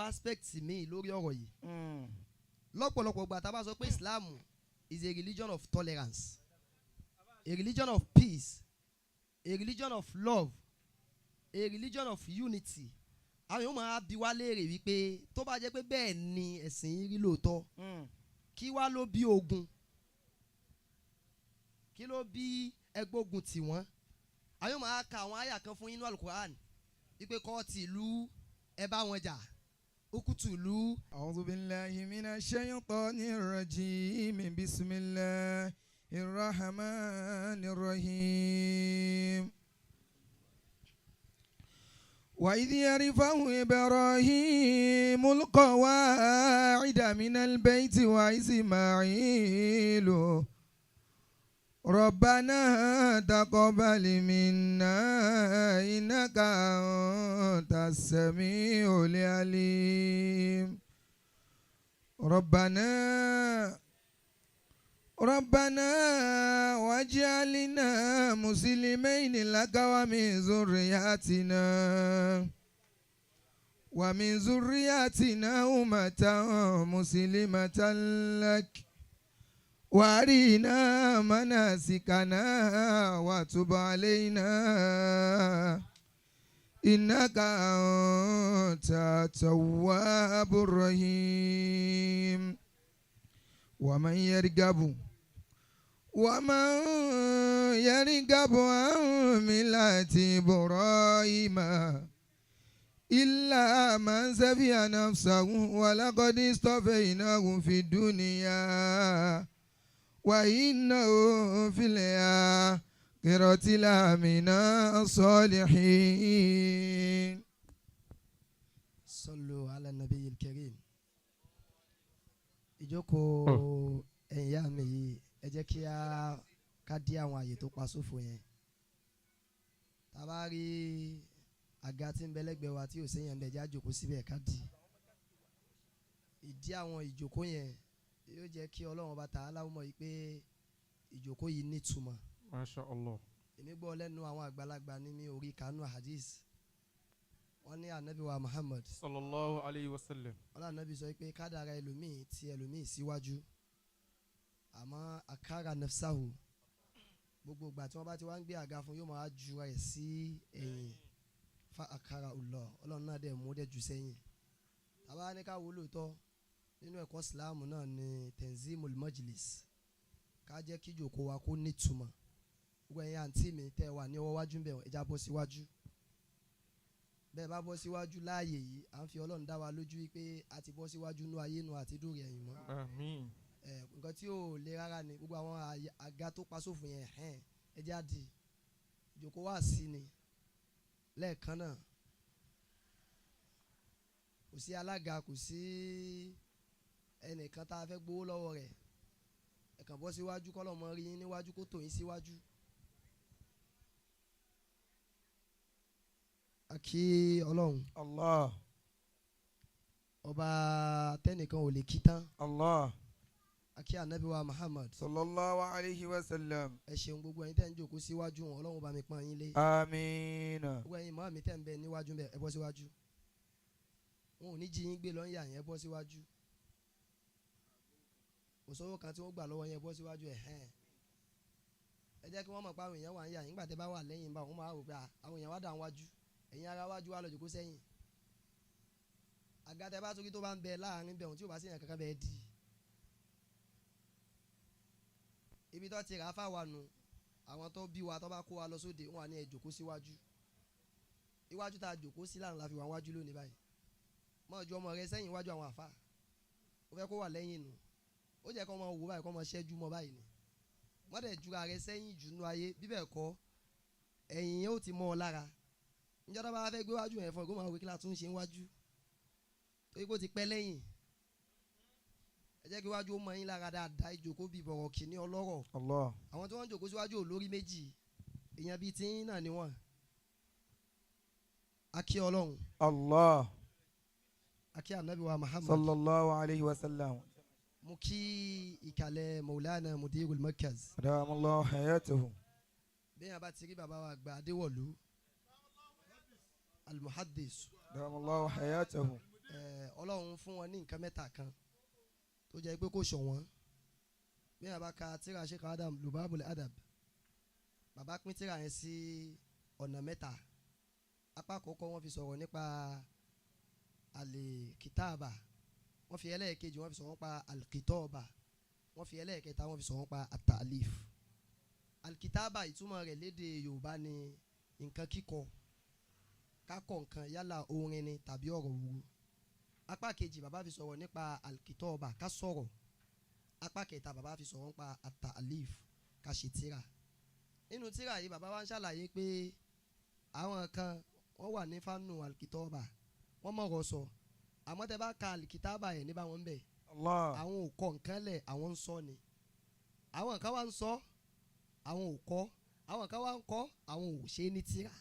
Aspect mi lórí ọ̀rọ̀ yìí, lọ́pọ̀lọpọ̀ gbà tá a bá sọ pé Islam is a religion of tolerance, a religion of peace, a religion of love, a religion of unity, àwọn yóò máa bi wá léèrè wípé tó bá jẹ́ pé bẹ́ẹ̀ ni ẹ̀sìn yìí rí lóòótọ́, kí wá ló bí ogun? Kí ló bí ẹgbógun tì wọ́n? Àwọn yóò máa ka àwọn àyà kan fún inú Alukur'an wípé kọ́ọ̀tì ìlú ẹ bá wọn jà ukutu ìlú. أعوذ بالله من الشيطان الرجيم. بسم الله الرحمن الرحيم. وإذ يرفع إبراهيم القواعد من البيت وإسماعيل ربنا تقبل منا إنك أنت السميع العليم. ربنا واجعلنا مسلمين لك ومن ذريتنا أمة مسلمة لك وارنا مناسكنا وتب علينا إنك أنت التواب الرحيم. ومن يرغب عن ملة إبراهيم إلا من سفه نفسه ولقد اصطفيناه في الدنيا وإنه في الآخرة لمن الصالحين. صلوا على النبي الكريم. Ìjókòó ẹ̀yin ìyá mi yìí, ẹ jẹ́ kí a ká dí àwọn àyè tó pa sófo yẹn. Tá a bá rí àga tí ń bẹ lẹ́gbẹ̀ẹ́ wa tí ò séyàn ń bẹ, já jókòó síbẹ̀, ká dì ìdí àwọn ìjókòó yẹn. Yóò jẹ́ kí Ọlọ́run bá ta aláwọ̀ mọ̀ yìí pé ìjókòó yìí nítumọ̀. Masha Allah. Èmi gbọ́ lẹ́nu àwọn àgbàlagbà ní mi orí kánú hadith, wọ́n ní Anabi wa Muhammad Sallallahu alayhi wa sallam. Wọ́n ní Anabi sọ pé kádàrá ẹlòmíì ti ẹlòmíì síwájú, àmọ́ أخر نفسه, gbogbo ìgbà tí wọ́n bá ti wá ń gbé àga fún, yóò máa ju ẹ̀ sí ẹ̀yìn. فأخره الله, Ọlọ́run náà dẹ̀ mú dẹ̀ jù sẹ́yìn. Tàbá ní ká wo lóòótọ́ nínú ẹ̀kọ́ Ìsìláàmù náà ní تنظيم المجلس, ká jẹ́ kí ìjòkó wa kó nítumọ̀. Gbogbo ẹ̀yin àǹtí mi tẹ́ ẹ wà ní ọwọ́ wájú ń bẹ̀, ẹ já bọ́ síwájú. Bẹ́ẹ̀ bá bọ́ síwájú láàyè yìí, à ń fi Ọlọ́run dá wa lójú wípé a ti bọ́ síwájú nú ayé nu àti dórí ẹ̀yìn mọ́. Àmín. Ẹ nǹkan tí ò le rárá ni gbogbo àwọn àga tó pa sófin yẹn. Ẹ̀hẹ́n, ẹ jẹ́ á di ìjòkó wá sí ni lẹ́ẹ̀kan náà. Kò sí alága, kò sí ẹnìkan tá a fẹ́ gbowó lọ́wọ́ rẹ̀. Ẹ kàn bọ́ síwájú, kọ́lọ́ mọ́ rí yín níwájú, kó tò yín síwájú. A kí Ọlọ́run. Allah. Ọba tẹnìkan ò lè kí tán. Allah. A kí Anabi wa Muhammad. صلى الله عليه وسلم. Ẹ ṣeun, gbogbo ẹ̀yin tẹ́ ń jókòó síwájú wọn, Ọlọ́run bá mi pọ́n yín lé. آمين. Gbogbo ẹ̀yin màmá mi tẹ́ ń bẹ níwájú bẹ, ẹ bọ́ síwájú. Wọn ò ní jí yín gbé lọ ń yà yẹn. Ẹ bọ́ síwájú, kò sówó kan tí wọ́n gbà lọ́wọ́ yẹn. Ẹ bọ́ síwájú. Ẹ̀ hẹ́n, ẹ jẹ́ kí wọ́n mọ̀ pé àwọn èèyàn wà ń yà yín. Nígbà tẹ́ bá wà lẹ́yìn bá wọn máa wò pé à, àwọn èèyàn wá dà wájú, ẹ̀yin ara wájú wá lọ jókòó sẹ́yìn. Àga tẹ́ bá torí tó bá ń bẹ láàrin bẹ̀ wọ́n, tí ò bá sí èèyàn kankan bẹ́ẹ̀ di ibi tó ti rà á fáwa nu. Àwọn tó bí wa, tó bá kó wa lọ sóde, wọn wà ní ẹ jókòó síwájú. Iwájú tá a jókòó sí lánàá la fi wà wájú lónìí báyìí. Mọ ju ọmọ rẹ sẹ́yìn iwájú àwọn àfa, ó fẹ́ kó wà lẹ́yìn nù, ó jẹ́ kó máa wò báyìí, kó máa ṣẹ́jú mọ́ báyìí ni. Wọ́n dẹ̀ jura rẹ sẹ́yìn jù nú ayé bíbẹ̀ kọ́, ẹ̀yìn yẹn ó ti mọ́ ọ lára. Níjọ́ tó bá fẹ́ gbé wájú yẹn fún ẹ, kó máa wí kí la tún ṣe ń wájú, torí kó ti pẹ́ lẹ́yìn. Ẹ jẹ́ kí wájú ó mọ yín lára dáadáa. Ìjókòó bíi bọ̀rọ̀ kìíní ọlọ́rọ̀. Allah. Àwọn tí wọ́n ń jókòó síwájú ò lórí méjì, èèyàn bíi tí náà ni wọ́n. A kí Ọlọ́run. Allah. A kí Anabi wa Muhammad. صلى الله عليه وسلم. Mo kí ìkàlẹ̀ Maulana Mudirul Markaz. أدام الله حياته. Bẹ́ẹ̀ yẹn bá ti rí bàbá wa àgbà Adéwọ̀lú Almuhaddis. أدام الله حياته. Ẹ̀, Ọlọ́run fún wọn ní nǹkan mẹ́ta kan tó jẹ́ pé kò ṣọ̀wọ́n. Bí wọn bá ka tíra Sheikh Adam Lubabul Adab, bàbá pín tíra yẹn sí ọ̀nà mẹ́ta. Apá àkọ́kọ́ wọ́n fi sọ̀rọ̀ nípa alikitaaba, wọ́n fi ẹlẹ́ẹ̀kejì wọ́n fi sọ̀rọ̀ nípa alikitọ́ọ̀bà, wọ́n fi ẹlẹ́ẹ̀kẹta wọ́n fi sọ̀rọ̀ nípa atalif. Alikitaaba ìtumọ̀ rẹ̀ lédè Yorùbá ni nǹkan kíkọ, kákọ nǹkan yálà orin ni tàbí ọ̀rọ̀ wúwo. Apá kejì bàbá fi sọ̀rọ̀ nípa alikitọ́ọ̀bà, ká sọ̀rọ̀. Apá kẹta bàbá fi sọ̀rọ̀ nípa atalif, ká ṣe tíra. Nínú tíra yìí bàbá wa ń ṣàlàyé pé àwọn kan wọ́n wà ní fánù alikitọ́ọ̀bà, wọ́n mọ̀rọ̀ sọ, àmọ́ tẹ́ bá ka alikitaaba yẹn ní bá wọn bẹ̀. Allah. Àwọn ò kọ nǹkan lẹ̀, àwọn ń sọ ni. Àwọn kan wá ń sọ, àwọn ò kọ. Àwọn kan wá ń kọ, àwọn ò ṣe ní tíra.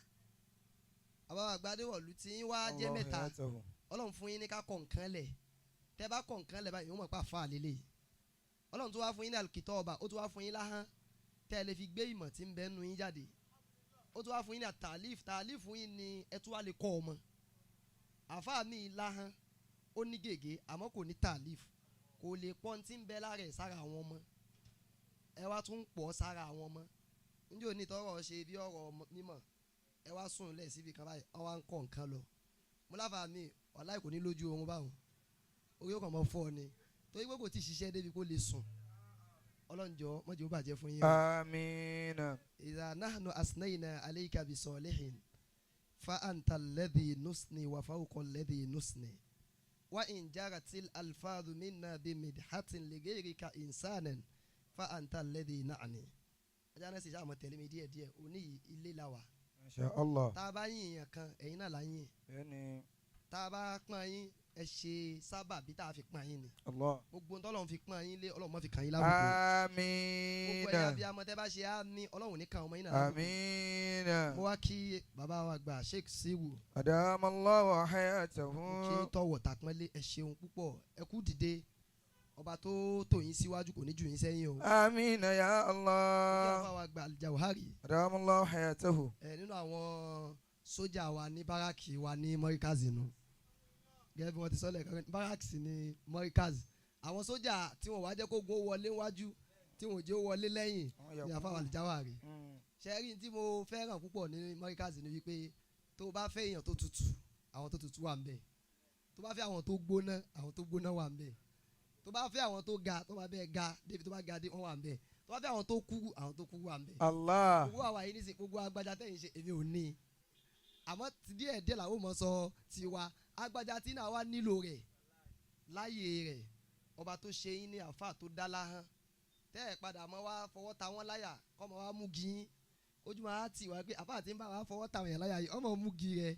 Bàbá wa Gbadéwọ̀lú tí ń wá jẹ́ Allah mẹ́ta. hayatahu. Ọlọ́run fún yín ní ká kọ nǹkan lẹ̀. Tẹ́ bá kọ nǹkan lẹ̀ báyìí, wọ́n mọ̀ pé àfa lélẹ̀. Ọlọ́run tó wá fún yín ní alikitọ́ọ̀bà, ó tó wá fún yín láhán tẹ́ ẹ lè fi gbé ìmọ̀ tí ń bẹ nínú yín jáde. Ó tó wá fún yín ní àtàlíf, tàlíf yín ni ẹ tó wá lè kọ́ ọmọ. Àfa mi láhán, ó ní gègé àmọ́ kò ní tàlíf, kò lè pọ́n tí ń bẹ lára ẹ̀ sára àwọn ọmọ. Ẹ wá tún pọ̀ sára àwọn ọmọ. Njẹ́ òní tọrọ ṣe bí ọ̀rọ̀ mímọ̀, ẹ wá sùn lẹ̀ síbi kan báyìí, ọ wá ń kọ́ nǹkan lọ. Mo láfa mi, ọ̀la kò ní lójú oorun báwọn. Orí ó kàn mọ́ fọ́ ni. Torí pé kò tí ì ṣiṣẹ́ débi kó lè sùn. Ọlọ́njọ́ mọ̀jẹ̀ ó bàjẹ́ fún yín o. Amina. إذا نحن أثنينا عليك بصالح فأنت الذي نثني وفوق الذي نثني وإن جرت الألفاظ منا بمدحة لغيرك إنسانا فأنت الذي نعني. Ajá náà sì ṣáà mọ̀ tẹ̀lé mi díẹ̀ díẹ̀, òní yìí ilé la wà. Masha Allah. Tá a bá yìn èèyàn kan, ẹ̀yin náà là ń yìn. Bẹ́ẹ̀ni. Tá a bá pọ́n yín, ẹ ṣe sábàbí tá a fi pọ́n yín ni. Allah. Gbogbo ohun tọ́lọ́run fi pọ́n yín lé, Ọlọ́run má fi kàn yín lábùkù. Gbogbo ẹ̀yin Amina. abiyamọ tẹ́ bá ṣe á ní, Ọlọ́run ní kàn ọmọ yín náà lábùkù. Amina. Mo wá kí bàbá wa gbà Sheikh Siwu. Adamallahu hayatahu. Mo kí tọwọ̀ tàpọ́nlé, ẹ ṣeun púpọ̀, ẹ kú dìde. Ọba tó tò yín síwájú kò ní jù yín sẹ́yìn o. Amina ya Mo kí Allah. àfáà wa gbà Aljawhari. Adamallahu hayatahu. Ẹ nínú àwọn sójà wa ní báràkì wa ní Mọ́ríkàzì nù. Gẹ́gẹ́ bí wọ́n ti sọ lẹ́ẹ̀kan, báràkì ní Mọ́ríkàzì. Àwọn sójà tí wọ́n wá jẹ́ kó gun ó wọlé wájú, tí wọ́n jẹ́ ó wọlé lẹ́yìn ní àfáà wa Aljawhari. Ṣé rí tí mo fẹ́ràn púpọ̀ ní Mọ́ríkàzì ni wípé tó o bá fẹ́ èèyàn tó tutù, àwọn tó tutù wà ń bẹ̀. Tó bá fẹ́ àwọn tó gbóná, àwọn tó gbóná wà ń bẹ̀. Tó bá fẹ́ àwọn tó ga, tó bá bẹ́ẹ̀ ga, débi tó bá ga dé, wọ́n wà ń bẹ̀. Tó bá fẹ́ àwọn tó kúrú, àwọn tó kúrú wà ń bẹ̀. Allah. Gbogbo àwa yìí nísìnyí, gbogbo agbájá tẹ̀yìn ṣe èmi ò ní. Àmọ́ díẹ̀ díẹ̀ làwọn ò mọ̀ sọ tiwa. Agbájá tí náà wá nílò rẹ̀ láyé rẹ̀, ọba tó ṣe yín ní àáfàá tó dá láhán. Tẹ́ ẹ̀ padà mọ́ wá fọwọ́ ta wọ́n láyà, kọ́ mọ́ wá mú gi yín. Ojú máa tì wá pé àáfàá tí ń bá wa fọwọ́ ta wọ́n láyà yìí, ọmọ mú gi rẹ̀.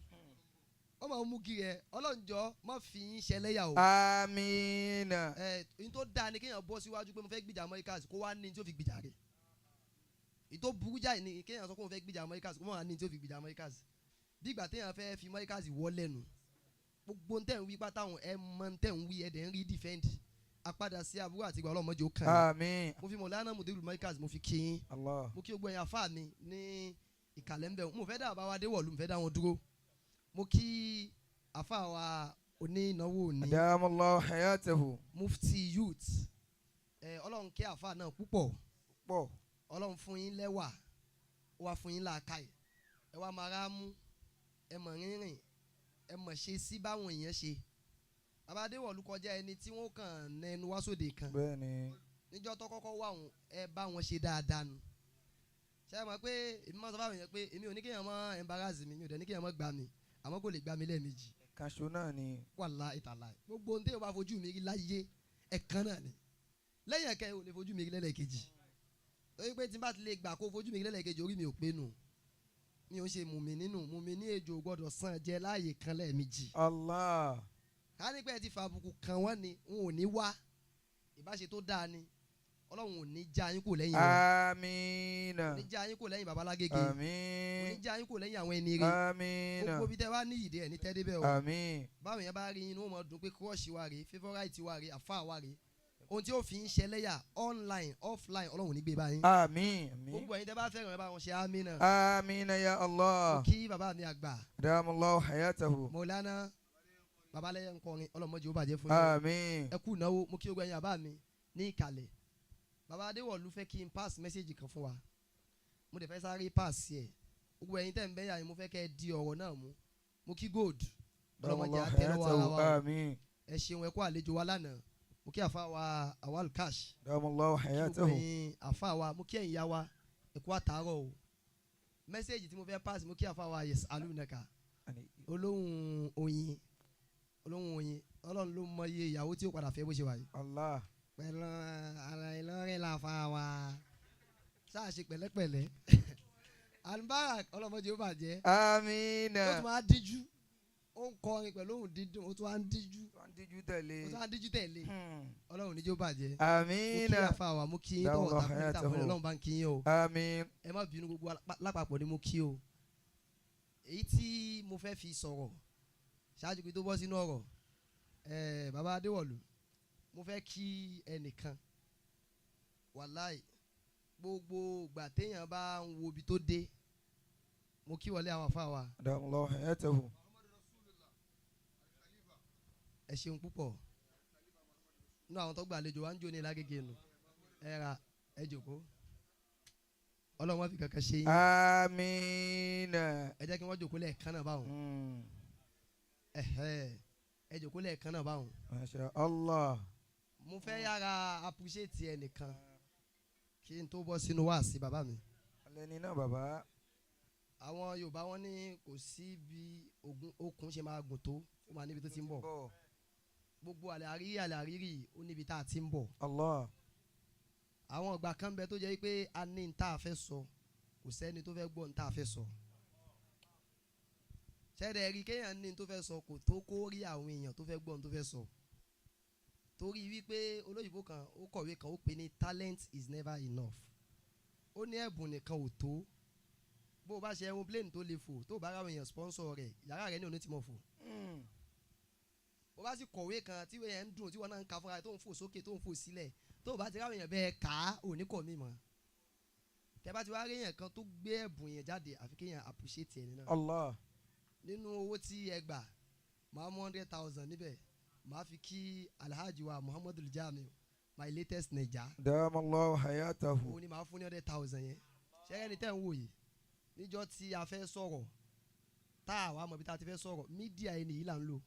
Ọmọ mú gi rẹ̀, Ọlọ́njọ́ má fi yín ṣẹlẹ́yà o. Amina. Ẹ n tó dáa ni kéèyàn bọ́ síwájú pé mo fẹ́ gbìjà Mọ́ríkàsì kó wá ní tí ó fi gbìjà rẹ̀. Ìtò burú jáì ni kéèyàn sọ pé mo fẹ́ gbìjà Mọ́ríkàsì kó má wá ní tí ó fi gbìjà Mọ́ríkàsì. Bí ìgbà téèyàn fẹ́ fi Mọ́ríkàsì wọ́ lẹ́nu. Gbogbo ntẹ̀ ń wí pátá wọn, ẹ mọ ntẹ̀ ń wí, ẹ dẹ̀ ń rí defend. Apadà sí aburú àti ìgbà ọlọ́mọdé ó kàn yín. Àmín. Mo fi Mọ̀lánà Mudiru Mọ́ríkàsì mo fi kí yín. Allah. Mo kí gbogbo ẹ̀yin àfáà mi ní ìkàlẹ̀ ń bẹ̀. Mo fẹ́ dá bàbá wa Adéwọ̀lú, mo fẹ́ dá wọn dúró. Mo kí àfáà wa onínáwó ní Adamallahu hayatahu. Mufti Youth. Ẹ Ọlọ́run kí àfáà náà púpọ̀. Pọ̀. Ọlọ́run fún yín lẹ́wà, ó wá fún yín làákàyè. Ẹ wá máa rá mú, ẹ mọ̀ rínrìn, ẹ mọ̀ ṣe sí báwọn èèyàn ṣe. Bàbá Adéwọ̀lú kọjá ẹni tí wọ́n kàn nẹnu wá sóde kan. Bẹ́ẹ̀ni. Níjọ́ tó kọ́kọ́ wá òun, ẹ bá wọn ṣe dáadáa nu. Ṣé ẹ mọ̀ pé èmi máa sọ fáwọn èèyàn pé èmi ò ní kéèyàn mọ́ embarrass mi, mi ò dẹ̀ ní kéèyàn mọ́ gbà mí, àmọ́ kò lè gbà mí lẹ́ẹ̀mejì. Kaṣo náà ni. Wàláhì tàláhì. Gbogbo ohun tí yóò bá fojú mi rí láyé, ẹ̀kan náà ni. Lẹ́yìn ẹ̀kẹ́ ò lè fojú mi rí lẹ́lẹ́kejì. Torí pé tí n bá ti lè gbà kó fojú mi rí lẹ́lẹ́kejì, orí mi ò pé nù. Mi ò ṣe mùmí nínú, mùmí ní ejò gbọ́dọ̀ sàn jẹ láàyè kan lẹ́ẹ̀mejì. Allah. Ká ní pé ẹ ti fa àbùkù kan wọ́n ni, n ò ní wá. Ìbáṣe tó dáa ni. Ọlọ́run ò ní já yín kò lẹ́yìn wọn. Amina. Kò ní já yín kò lẹ́yìn babalágége. Kò ní Àmín. já yín kò lẹ́yìn àwọn ẹni rere. Amina. Gbogbo ibi tẹ́ wá ní ìdí ẹ̀ ní tẹ́ débẹ̀ o. Àmín. Báwọn yẹn bá rí inú wọn dùn pé crush wa rèé, favourite wa rèé, àfáà wa rèé. Ohun tí ó fi ń ṣẹlẹ́yà online, offline, Ọlọ́run ò ní gbé báyìí. Àmín. Àmín. Gbogbo ẹ̀yin tẹ́ bá fẹ́ràn ẹ bá wọn ṣe amina. Amina ya Mo Allah. kí bàbá mi àgbà. Adamallahu hayatahu. Mọ̀lánà Babalẹ́yẹ ń kọrin, ọlọ́mọdé ó bàjẹ́ fún yín. Àmín. Ẹ kú ìnáwó. Mo kí gbogbo ẹ̀yin àbá mi ní ìkàlẹ̀. Bàbá Adéwọ̀lú fẹ́ kí n pass message kan fún wa, mo dẹ̀ fẹ́ sáré pass ẹ̀. Gbogbo ẹ̀yin tẹ̀ ń bẹ́yà yín, mo fẹ́ kẹ́ ẹ di ọ̀rọ̀ náà mú. Mo kí gold, ọlọ́mọdé àtẹ lọ́wọ́ ara wa o. Àmín. Ẹ ṣeun, ẹ kú àlejò wa lánàá. Mo kí àfa wa Awal Cash. Damallahu Kí gbogbo hayatahu. ẹ̀yin àfa wa, mo kí ẹ̀yin ya wa, ẹ kú àtàárọ̀ o. Message tí mo fẹ́ pass, mo kí àfa wa Yes Alunaka, olóhùn oyin, olóhùn oyin. Ọlọ́run ló mọ iye ìyàwó tí ó padà fẹ́ bó ṣe wà yìí. Allah. Pẹ̀lú ara Ìlọrin la fa wa ṣáà ṣe pẹ̀lẹ́pẹ̀lẹ́. Albarak, ọlọ́mọdé ó bàjẹ́. Amina. Ó tún máa díjú, ó ń kọrin pẹ̀lú ohùn dídùn, ó tún wá ń díjú. Wọ́n díjú tẹ̀lé. Ó tún wá ń díjú tẹ̀lé. Ọlọ́run níjó bàjẹ́. Mo kí Amina. àfa wa, mo kí yín tọ̀wọ̀ Dáwọ́ tàbí tàbí hayatahu. Ọlọ́run bá ń kí yín o. Àmín. Ẹ má bínú, gbogbo lápapọ̀ ni mo kí o. Èyí tí mo fẹ́ fi sọ̀rọ̀ ṣáájú kí n tó bọ́ sínú ọ̀rọ̀, bàbá Adéwọ̀lú, mo fẹ́ kí ẹnìkan. Wàláì, gbogbo ìgbà téèyàn bá ń wo ibi tó dé, mo kí wọlé àwọn àfa wa. Damallahu hayatahu. Ẹ ṣeun púpọ̀. Nínú àwọn tó gbàlejò wa ń jó ní Lágége nù. Ẹ ra, ẹ jòkó. Ọlọ́run wọn fi kankan ṣe yín. Amina. Ẹ jẹ́ kí wọ́n jòkó lẹ́ẹ̀kan náà báwọn. Ẹ̀hẹ́, ẹ jòkó lẹ́ẹ̀kan náà báwọn. Masha Allah. Mo fẹ́ yára appreciate ẹnìkan kí n tó bọ́ sínú wáàsí bàbá mi. Alẹ́ ní náà, bàbá. Àwọn Yorùbá, wọn ní kò sí bí ogun okùn ṣe máa gùn tó, ó máa níbi tó ti ń bọ̀. Gbogbo àlẹ́ àríyí, àlẹ́ àríyí, ó níbi tá a ti ń bọ̀. Allah. Àwọn ìgbà kan bẹ tó jẹ́ pé a ní n tá a fẹ́ sọ, kò sẹ́ni tó fẹ́ gbọ́ n tá a fẹ́ sọ. Ṣẹ́dẹ̀ rí, kéèyàn ní n tó fẹ́ sọ kò tó kó rí àwọn èèyàn tó fẹ́ gbọ́ n tó fẹ́ sọ, torí wípé olóyìnbó kan ó kọ̀wé kan, ó pè ní "Talent is never enough". Ó ní ẹ̀bùn nìkan ò tó. Bó o bá ṣe aeroplane tó lè fò, tó o bá ráwọn èèyàn sponsor rẹ̀, yàrá rẹ̀ ní òní tí mo fò. Bó bá sì kọ̀wé kan tí wọ́n yẹn ń dùn, tí wọ́n náà ń ka fúnra rẹ̀, tó ń fò sókè, tó ń fò sílẹ̀, tó o bá ti ráwọn èèyàn bẹ́ẹ̀ kà á, ò ní kọ̀ mí mọ́. Tẹ́ bá ti wá rí èèyàn kan tó gbé ẹ̀bùn yẹn jáde, àfi kéèyàn appreciate ẹni náà. Allah. Nínú owó tí ẹ gbà, màá mú 100,000 níbẹ̀, màá fi kí Alhaji wa Muhammadu Jamiu, my latest Naija. Damallahu hayatahu. Òun ni màá fún ní 100,000 yẹn. Ṣẹ́yẹ́ ni tẹ́ ń wò yìí, níjọ́ tí a fẹ́ sọ̀rọ̀, tá a wà mọ̀ bí tá a ti fẹ́ sọ̀rọ̀, media ẹni yìí là ń lò.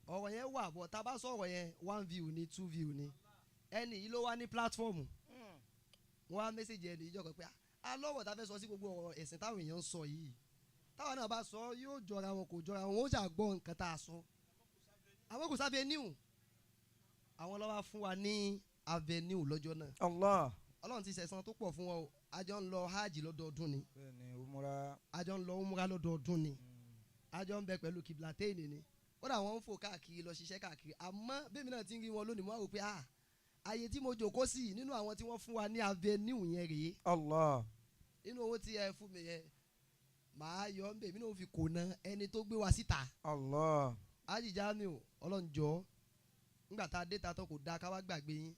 Ọ̀rọ̀ yẹn wà bọ̀, tá a bá sọ̀rọ̀ yẹn, one view ni, two view ni. Ẹni yìí ló wá ní platform. Wọ́n á message ẹni yìí jọ̀kọ̀ pé a lọ́wọ́ tá a fẹ́ sọ sí gbogbo ọ̀rọ̀ ẹ̀sìn táwọn èèyàn ń sọ yìí. Táwọn náà bá sọ, yóò jọra wọn, kò jọra wọn, ó jà gbọ́ nǹkan tá a sọ. Àwọn kò sáfẹ́ níwò, àwọn ló wá fún wa ní avenue lọ́jọ́ náà. Allah. Ọlọ́run ti ṣẹ̀san tó pọ̀ fún wọn o. A jọ ń lọ hajj lọ́dọọdún ni. Bẹ́ẹ̀ni, umura. A jọ ń lọ umra lọ́dọọdún ni. A jọ ń bẹ pẹ̀lú kiblatéènì ni. Kódà wọ́n ń fò káàkiri lọ ṣiṣẹ́ káàkiri. Àmọ́ bẹ́ẹ̀ mi náà ti ń rí wọn lónìí, mo wá wò pé, ah, ààyè tí mo jòkó sí nínú àwọn tí wọ́n fún wa ní avenue yẹn rèé. Allah. Nínú owó tí ẹ fún mi yẹn, màá yọ ń bẹ̀ mí náà fi kò ná ẹni tó gbé wa síta. Allah. Hájì Jamiu, ọlọ́njọ́, nígbà tá a dé ta tó kò dáa ká wá gbàgbé yín,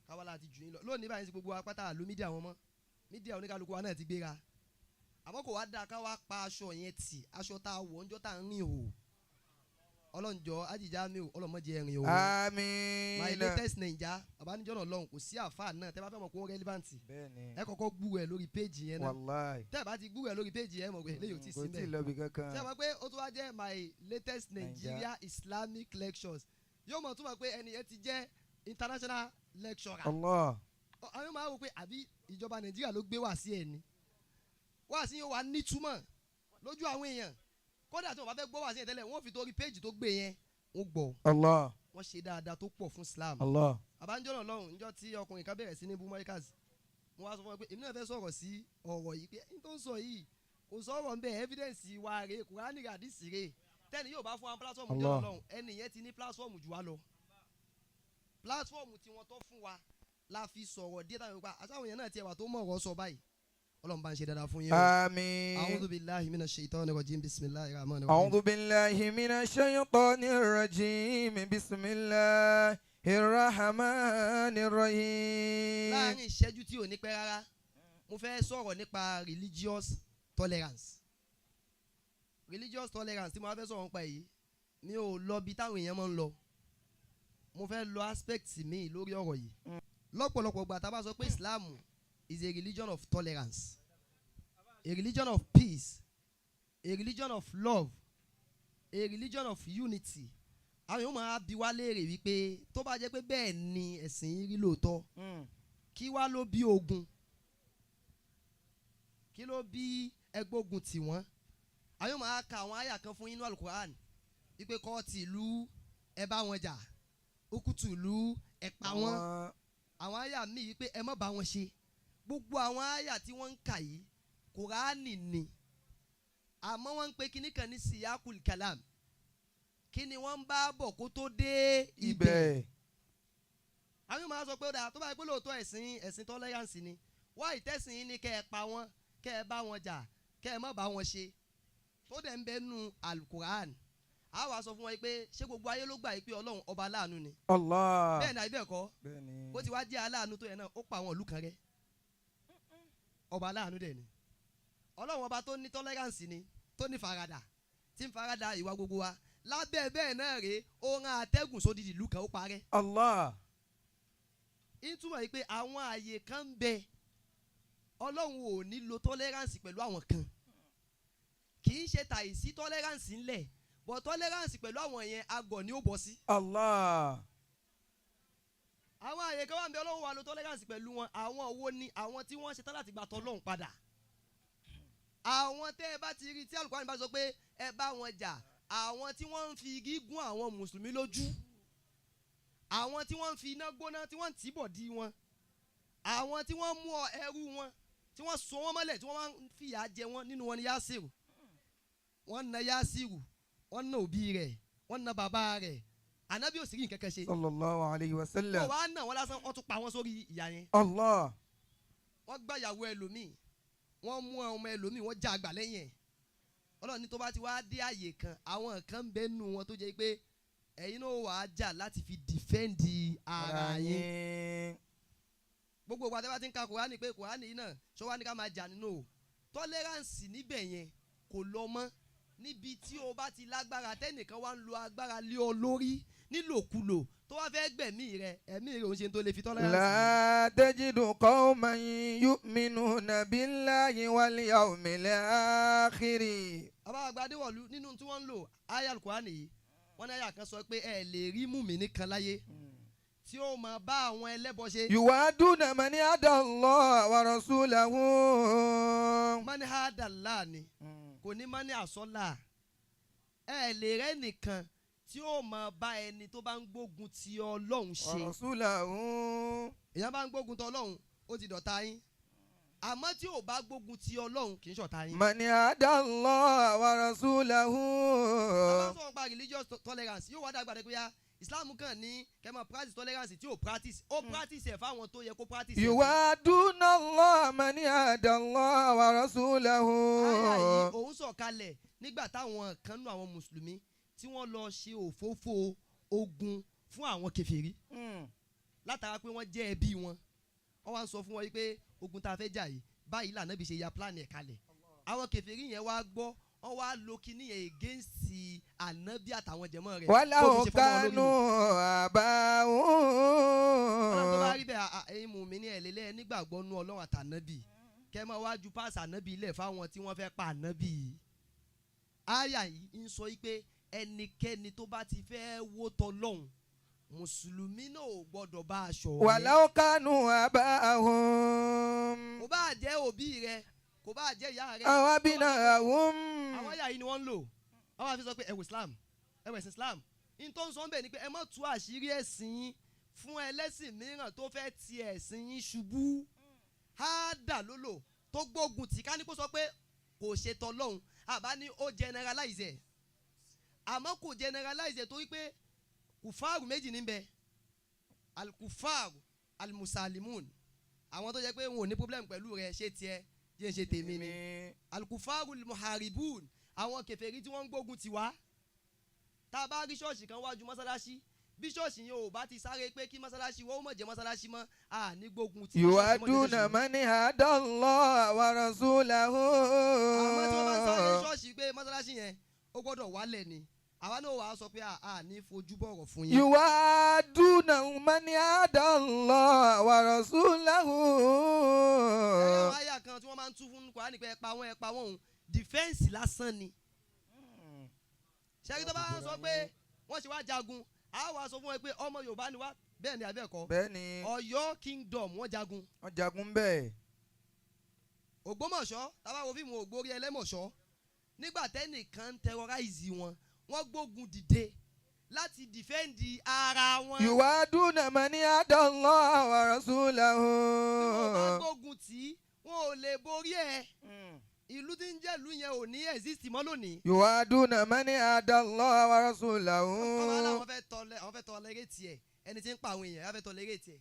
ká wá láti jù yín lọ lónìí báyìí sí. Gbogbo wa pátá àlò media wọn mọ́, media oníkálukú wa náà ti gbéra, àmọ́ kò wá dáa ká wá pa aṣọ yẹn tì, aṣọ tá a wọ̀ ńjọ́ tá a ń rìn o. Ọlọ́njọ́, Hájì Jamiu, ọlọ́mọdé ẹ̀rìn o. Àmín. My latest Naija, bàbá níjọ́ náà lọ́hùn, kò sí àáfàá náà tẹ́ bá fẹ́ mọ̀ kó relevant, Bẹ́ẹ̀ni. ẹ kọ́kọ́ gbú ẹ lórí péjì yẹn náà. Wàláì. Tẹ́ ẹ bá ti gbú ẹ lórí péjì yẹn, mọ̀ pé eléyìí ò tí ì Kò sí tí ì mẹ́. lọ bí kankan. Ṣé ẹ mọ̀ pé ó tún wá jẹ́ my latest Nigeria Islamic lectures, yóò mọ̀ túmọ̀ pé ẹni yẹn ti jẹ́ international lecturer. Allah. Àwọn máa wò pé àbí ìjọba Nàìjíríà ló gbé wá sí ẹ ní wá sí yóò wá nítumọ̀ lójú àwọn èèyàn. Kódà tí wọ́n bá fẹ́ gbọ́ wá sí yẹn tẹ́lẹ̀, wọ́n fi torí péjì tó gbé yẹn, wọ́n gbọ́. Allah. Wọ́n ṣe dáadáa tó pọ̀ fún Islam. Allah. Àbájọ́ lọ́hùn, níjọ́ tí ọkùnrin kan bẹ̀rẹ̀ sí ní bú Mọ́ríkàs, mo wá sọ fún wọn pé èmi náà fẹ́ sọ̀rọ̀ sí ọ̀rọ̀ yìí, pé n tó ń sọ yìí, kò sọ̀rọ̀ ń bẹ̀. Evidence wa rèé, Kùránì, àdìsí rèé. Tẹ́ni yóò bá fún wa platform jẹ́ Allah. lọ́hùn, ẹni yẹn ti ní platform jù wá lọ. Platform tí wọ́n tọ́ fún wa la fi sọ̀rọ̀ díẹ̀ táwọn yorùbá àtàwọn èèyàn náà tiẹ̀ wà tó mọ̀ ọ̀rọ̀ sọ báyìí. Ọlọ́run bá ń ṣe dáadáa fún yín o. Àmín. A'udhu billahi minash shaitani rajim. Bismillahir rahmanir rahim. أعوذ بالله من الشيطان الرجيم. بسم الله الرحمن الرحيم. Láàrin ìṣẹ́jú tí ò ní pẹ́ rárá, mo fẹ́ sọ̀rọ̀ nípa religious tolerance. Religious tolerance tí mo wá fẹ́ sọ̀rọ̀ nípa yìí Mi ò lọ bí táwọn èèyàn máa ń lọ. Mo fẹ́ lọ aspect mi lórí ọ̀rọ̀ yìí. Lọ́pọ̀lọpọ̀ gbà tá a bá sọ pé Islam is a religion of tolerance, a religion of peace, a religion of love, a religion of unity, àwọn èèyàn máa bi wá léèrè wípé tó bá jẹ́ pé bẹ́ẹ̀ ni ẹ̀sìn yìí rí lóòótọ́, kí wá ló bí ogun? Kí ló bí ẹgbógun tì wọ́n? Àwọn yóò máa ka àwọn àyà kan fún inú Alukoran wípé kọ́ọ̀tì ìlú, ẹ bá wọn jà, okutu ìlú, ẹ pa wọ́n. Àwọn àyà míì wípé ẹ má bá wọn ṣe. Gbogbo àwọn àyà tí wọ́n ń kà yìí, Kùránì ni, àmọ́ wọ́n ń pe kinní kan ní siyakul kalam. Kí ni wọ́n ń bá bọ̀ kó tó dé ibẹ̀? Ibẹ̀. Àwọn yóò máa sọ pé ó dáa, tó bá yẹ pé lóòótọ́ ẹ̀sìn tolerance ni, wá ìtẹ̀sìn yín ni kẹ́ ẹ pa wọ́n, kẹ́ ẹ bá wọn jà, kẹ́ ẹ má bá wọn ṣe, tó dẹ̀ ń bẹ nù Alukoran. A wàá sọ fún wọn pé ṣé gbogbo ayé ló gbà yìí pé Ọlọ́run ọba aláàánú ni? Allah. Bẹ́ẹ̀ ni, àbí bẹ́ẹ̀ kọ́? Bẹ́ẹ̀ ni. Bó ti wá jẹ́ aláàánú tó yẹn náà, ó pa àwọn ìlú kan rẹ́. Ọba aláàánú dẹ̀ ni Ọlọ́run. Ọba tó ní tolerance ni, tó ní faradà, tí ń farada ìwà gbogbo wa. Lábẹ́ bẹ́ẹ̀ náà rèé, ó rán atẹ́gùn sódìdí ìlú kan, ó parẹ́. Allah. Ìtumọ̀ yìí pé àwọn àyè kan ń bẹ, Ọlọ́run ò ní lo tolerance pẹ̀lú àwọn kan. Kì í ṣe tàìsí tolerance ńlẹ̀, but tolerance pẹ̀lú àwọn yẹn, agọ̀ ni ó bọ̀ sí. Allah. Àwọn àyè kan wà ń bẹ, Ọlọ́run wà lo tolerance pẹ̀lú wọn. Àwọn wo ni? Àwọn tí wọ́n ṣetán láti gbà tọ́lọ́run padà. Àwọn tẹ́ ẹ bá ti rí tí Al-Qur'an bá sọ pé ẹ bá wọn jà, àwọn tí wọ́n ń fi igi gún àwọn mùsùlùmí lójú, àwọn tí wọ́n ń fi iná gbóná tí wọ́n ń tìbọ̀ di wọn, àwọn tí wọ́n mú ọ ẹrú wọn, tí wọ́n so wọ́n mọ́lẹ̀, tí wọ́n máa ń fìyà jẹ wọ́n. Nínú wọn ni Yásìrù. Wọ́n na Yásìrù, wọ́n na òbí rẹ̀, wọ́n na bàbá rẹ̀. Ànábì ò sì rí nǹkan kan ṣe. Sallallahu alayhi wa Wọ́n sallam. wá nà wọ́n lásán, wọ́n tún pa wọ́n sórí ìyá yẹn. Allah. Wọ́n gbá ìyàwó ẹlòmíì, wọ́n mú ọmọ ẹlòmíì, wọ́n já àgbà lẹ́yìn ẹ̀. Ọlọ́run ní tó bá ti wá dé àyè kan, àwọn kan ń bẹ nù wọn tó jẹ́ pé ẹ̀yin náà wàá jà láti fi defend ara yín. Gbogbo ìgbà tí wọ́n ti ń ka Kùránì pé Kùránì yìí náà ṣé wàá ní ká máa jà nínú o, tolerance níbẹ̀ yẹn kò lọ mọ́. Níbi tí o bá ti lágbára, tẹ́nìkan wá ń lo agbára lé ọ lórí nílòkulò, tó wá fẹ́ gbẹ̀mí rẹ, ẹ̀mí rẹ òun ṣe tó lè fi tolerance. لا تجد قوما يؤمنون بالله واليوم الآخر. Àbá àgbà Adéwọ̀lú, nínú tí wọ́n ń lò aya Kùránì yìí, wọ́n ní aya kan sọ pé ẹ lè rí mùmíní kan láyé tí ó máa bá àwọn ẹlẹ́bọ ṣe. يوادون من عادى الله ورسوله. من عادى الله ni, kò ní من عصى الله. Ẹ lè rẹ́ nìkan tí ó máa bá ẹni tó bá ń gbógun ti Ọlọ́run ṣe. ورسوله. Èèyàn bá ń gbógun ti Ọlọ́run, ó ti dọ̀tá yín, àmọ́ tí ò bá gbógun ti Ọlọ́run, kì í ṣọ̀tá yín. من عادى الله ورسوله. Àwọn sọ̀rọ̀ pa religious tolerance yóò wá dàgbà dé pé ya Islam kàn ní kẹ́ máa practice tolerance tí ò practice, ó practice ẹ̀ fáwọn tó yẹ kó practice ẹ̀ fún. يوادون الله من عادى الله ورسوله. Àyà yìí, òun sọ̀kalẹ̀ nígbà táwọn kan nú àwọn mùsùlùmí tí wọ́n lọ ṣe òfófó ogun fún àwọn kèfèrí látara pé wọ́n jẹ́ ẹbí wọn. Wọ́n wá ń sọ fún wọn wípé ogun tá a fẹ́ jà yìí, báyìí lànà bí ṣe ya plan ẹ̀ kalẹ̀. Àwọn kèfèrí yẹn wá gbọ́, wọ́n wá lo kinní yẹn against ànábì àtàwọn jẹ̀mọ́ rẹ̀. ولو Bó fi ṣe fọmọ wọn lórí nù. كانوا Ọlọ́run tó bá آباءهم. rí bẹ́ẹ̀, ẹ̀yin mùmíní ẹ̀ lélẹ́ nígbàgbọ́ nú Ọlọ́run àtànábì, kẹ́ máa wá ju páàsì ànábì ilẹ̀ fáwọn tí wọ́n fẹ́ pa ànábì. Àyà yìí ń sọ yìí pé ẹnikẹ́ni tó bá ti fẹ́ wó tọlọ́hun, mùsùlùmí náà ò gbọ́dọ̀ bá aṣọ rẹ̀. ولو كانوا آباءهم. Kò bá jẹ́ òbí rẹ, kò bá jẹ́ ìyá rẹ. أو أبناءهم. Àwọn àyà yìí ni wọ́n ń lò. Àwọn àfi sọ pé ẹ̀wọ̀ Islam, ẹ̀wọ̀ ẹ̀sìn Islam ní tó ń sọ ń bẹ̀ ni pé ẹ má tú àṣírí ẹ̀sìn yín fún ẹlẹ́sìn mìíràn tó fẹ́ ti ẹ̀sìn yín ṣubú. Hádà ló lò tó gbógun tì. Ká ní kó sọ pé kò ṣe tọlọ́hun, àbá ní ó generalize ẹ̀, àmọ́ kò generalize ẹ̀ torí pé kùfáàrù méjì níbẹ̀: alukùfáàrù almusalimun, àwọn tó jẹ́ pé wọn ò ní problem pẹ̀lú rẹ̀, ṣé tiẹ̀ jẹ́ ń ṣe tèmi ni; alukufaru muharibun, àwọn kèfèrí tí wọ́n ń gbógun tì wá. Tá a bá rí ṣọ́ọ̀ṣì kan wájú mọ́sálásí, bí ṣọ́ọ̀ṣì yẹn ò bá ti sáré pé kí mọ́sálásí wọ́n ó mọ̀ jẹ́ mọ́sálásí mọ́, à ní gbógun tì ṣọ́ọ̀ṣì mọ́ jẹ́ يوادون ṣọ́ọ̀ṣì mọ́. من عادى الله ورسوله. Àmọ́ tí wọ́n bá ń sáré ṣọ́ọ̀ṣì pé mọ́sálásí yẹn ó gbọ́dọ̀ wálẹ̀ ni. Àwa náà wàá sọ pé a ní fojú bọ̀rọ̀ fún yín. يوادون من عادى الله ورسوله. Ẹ̀rọ àyà kan tí wọ́n máa ń tú fún Kùránì pé ẹ pa wọ́n, ẹ pa wọ́n òun, defence lásán ni. Ṣẹ́gi tó bá ń sọ pé wọ́n ṣe wá jagun, a wá sọ fún wọn pé ọmọ Yorùbá ni wá, bẹ́ẹ̀ ni àbí ẹ̀kọ́? Bẹ́ẹ̀ni. Ọ̀yọ́ kingdom, wọ́n jagun. Wọ́n jagun bẹ́ẹ̀. Ògbómọ̀ṣọ́, tábà wo fíìmù Ògbórí Ẹlẹ́mọ̀ṣọ́, nígbà tẹ́nìkan ń terrorize wọn, wọ́n gbógun dìde láti defend ara wọn. يوادون من عادى الله ورسوله. Bí wọ́n bá gbógun tì í, wọn ò lè borí ẹ̀, ìlú tí ń jẹ́ ìlú yẹn ò ní exist mọ́ lónìí. يوادون من عادى الله ورسوله. Ọmọ aláwọ̀ fẹ́ tọ́lẹ̀, àwọn fẹ́ tolerate ẹ̀, ẹni tí ń pa àwọn èèyàn á fẹ́ tolerate ẹ̀.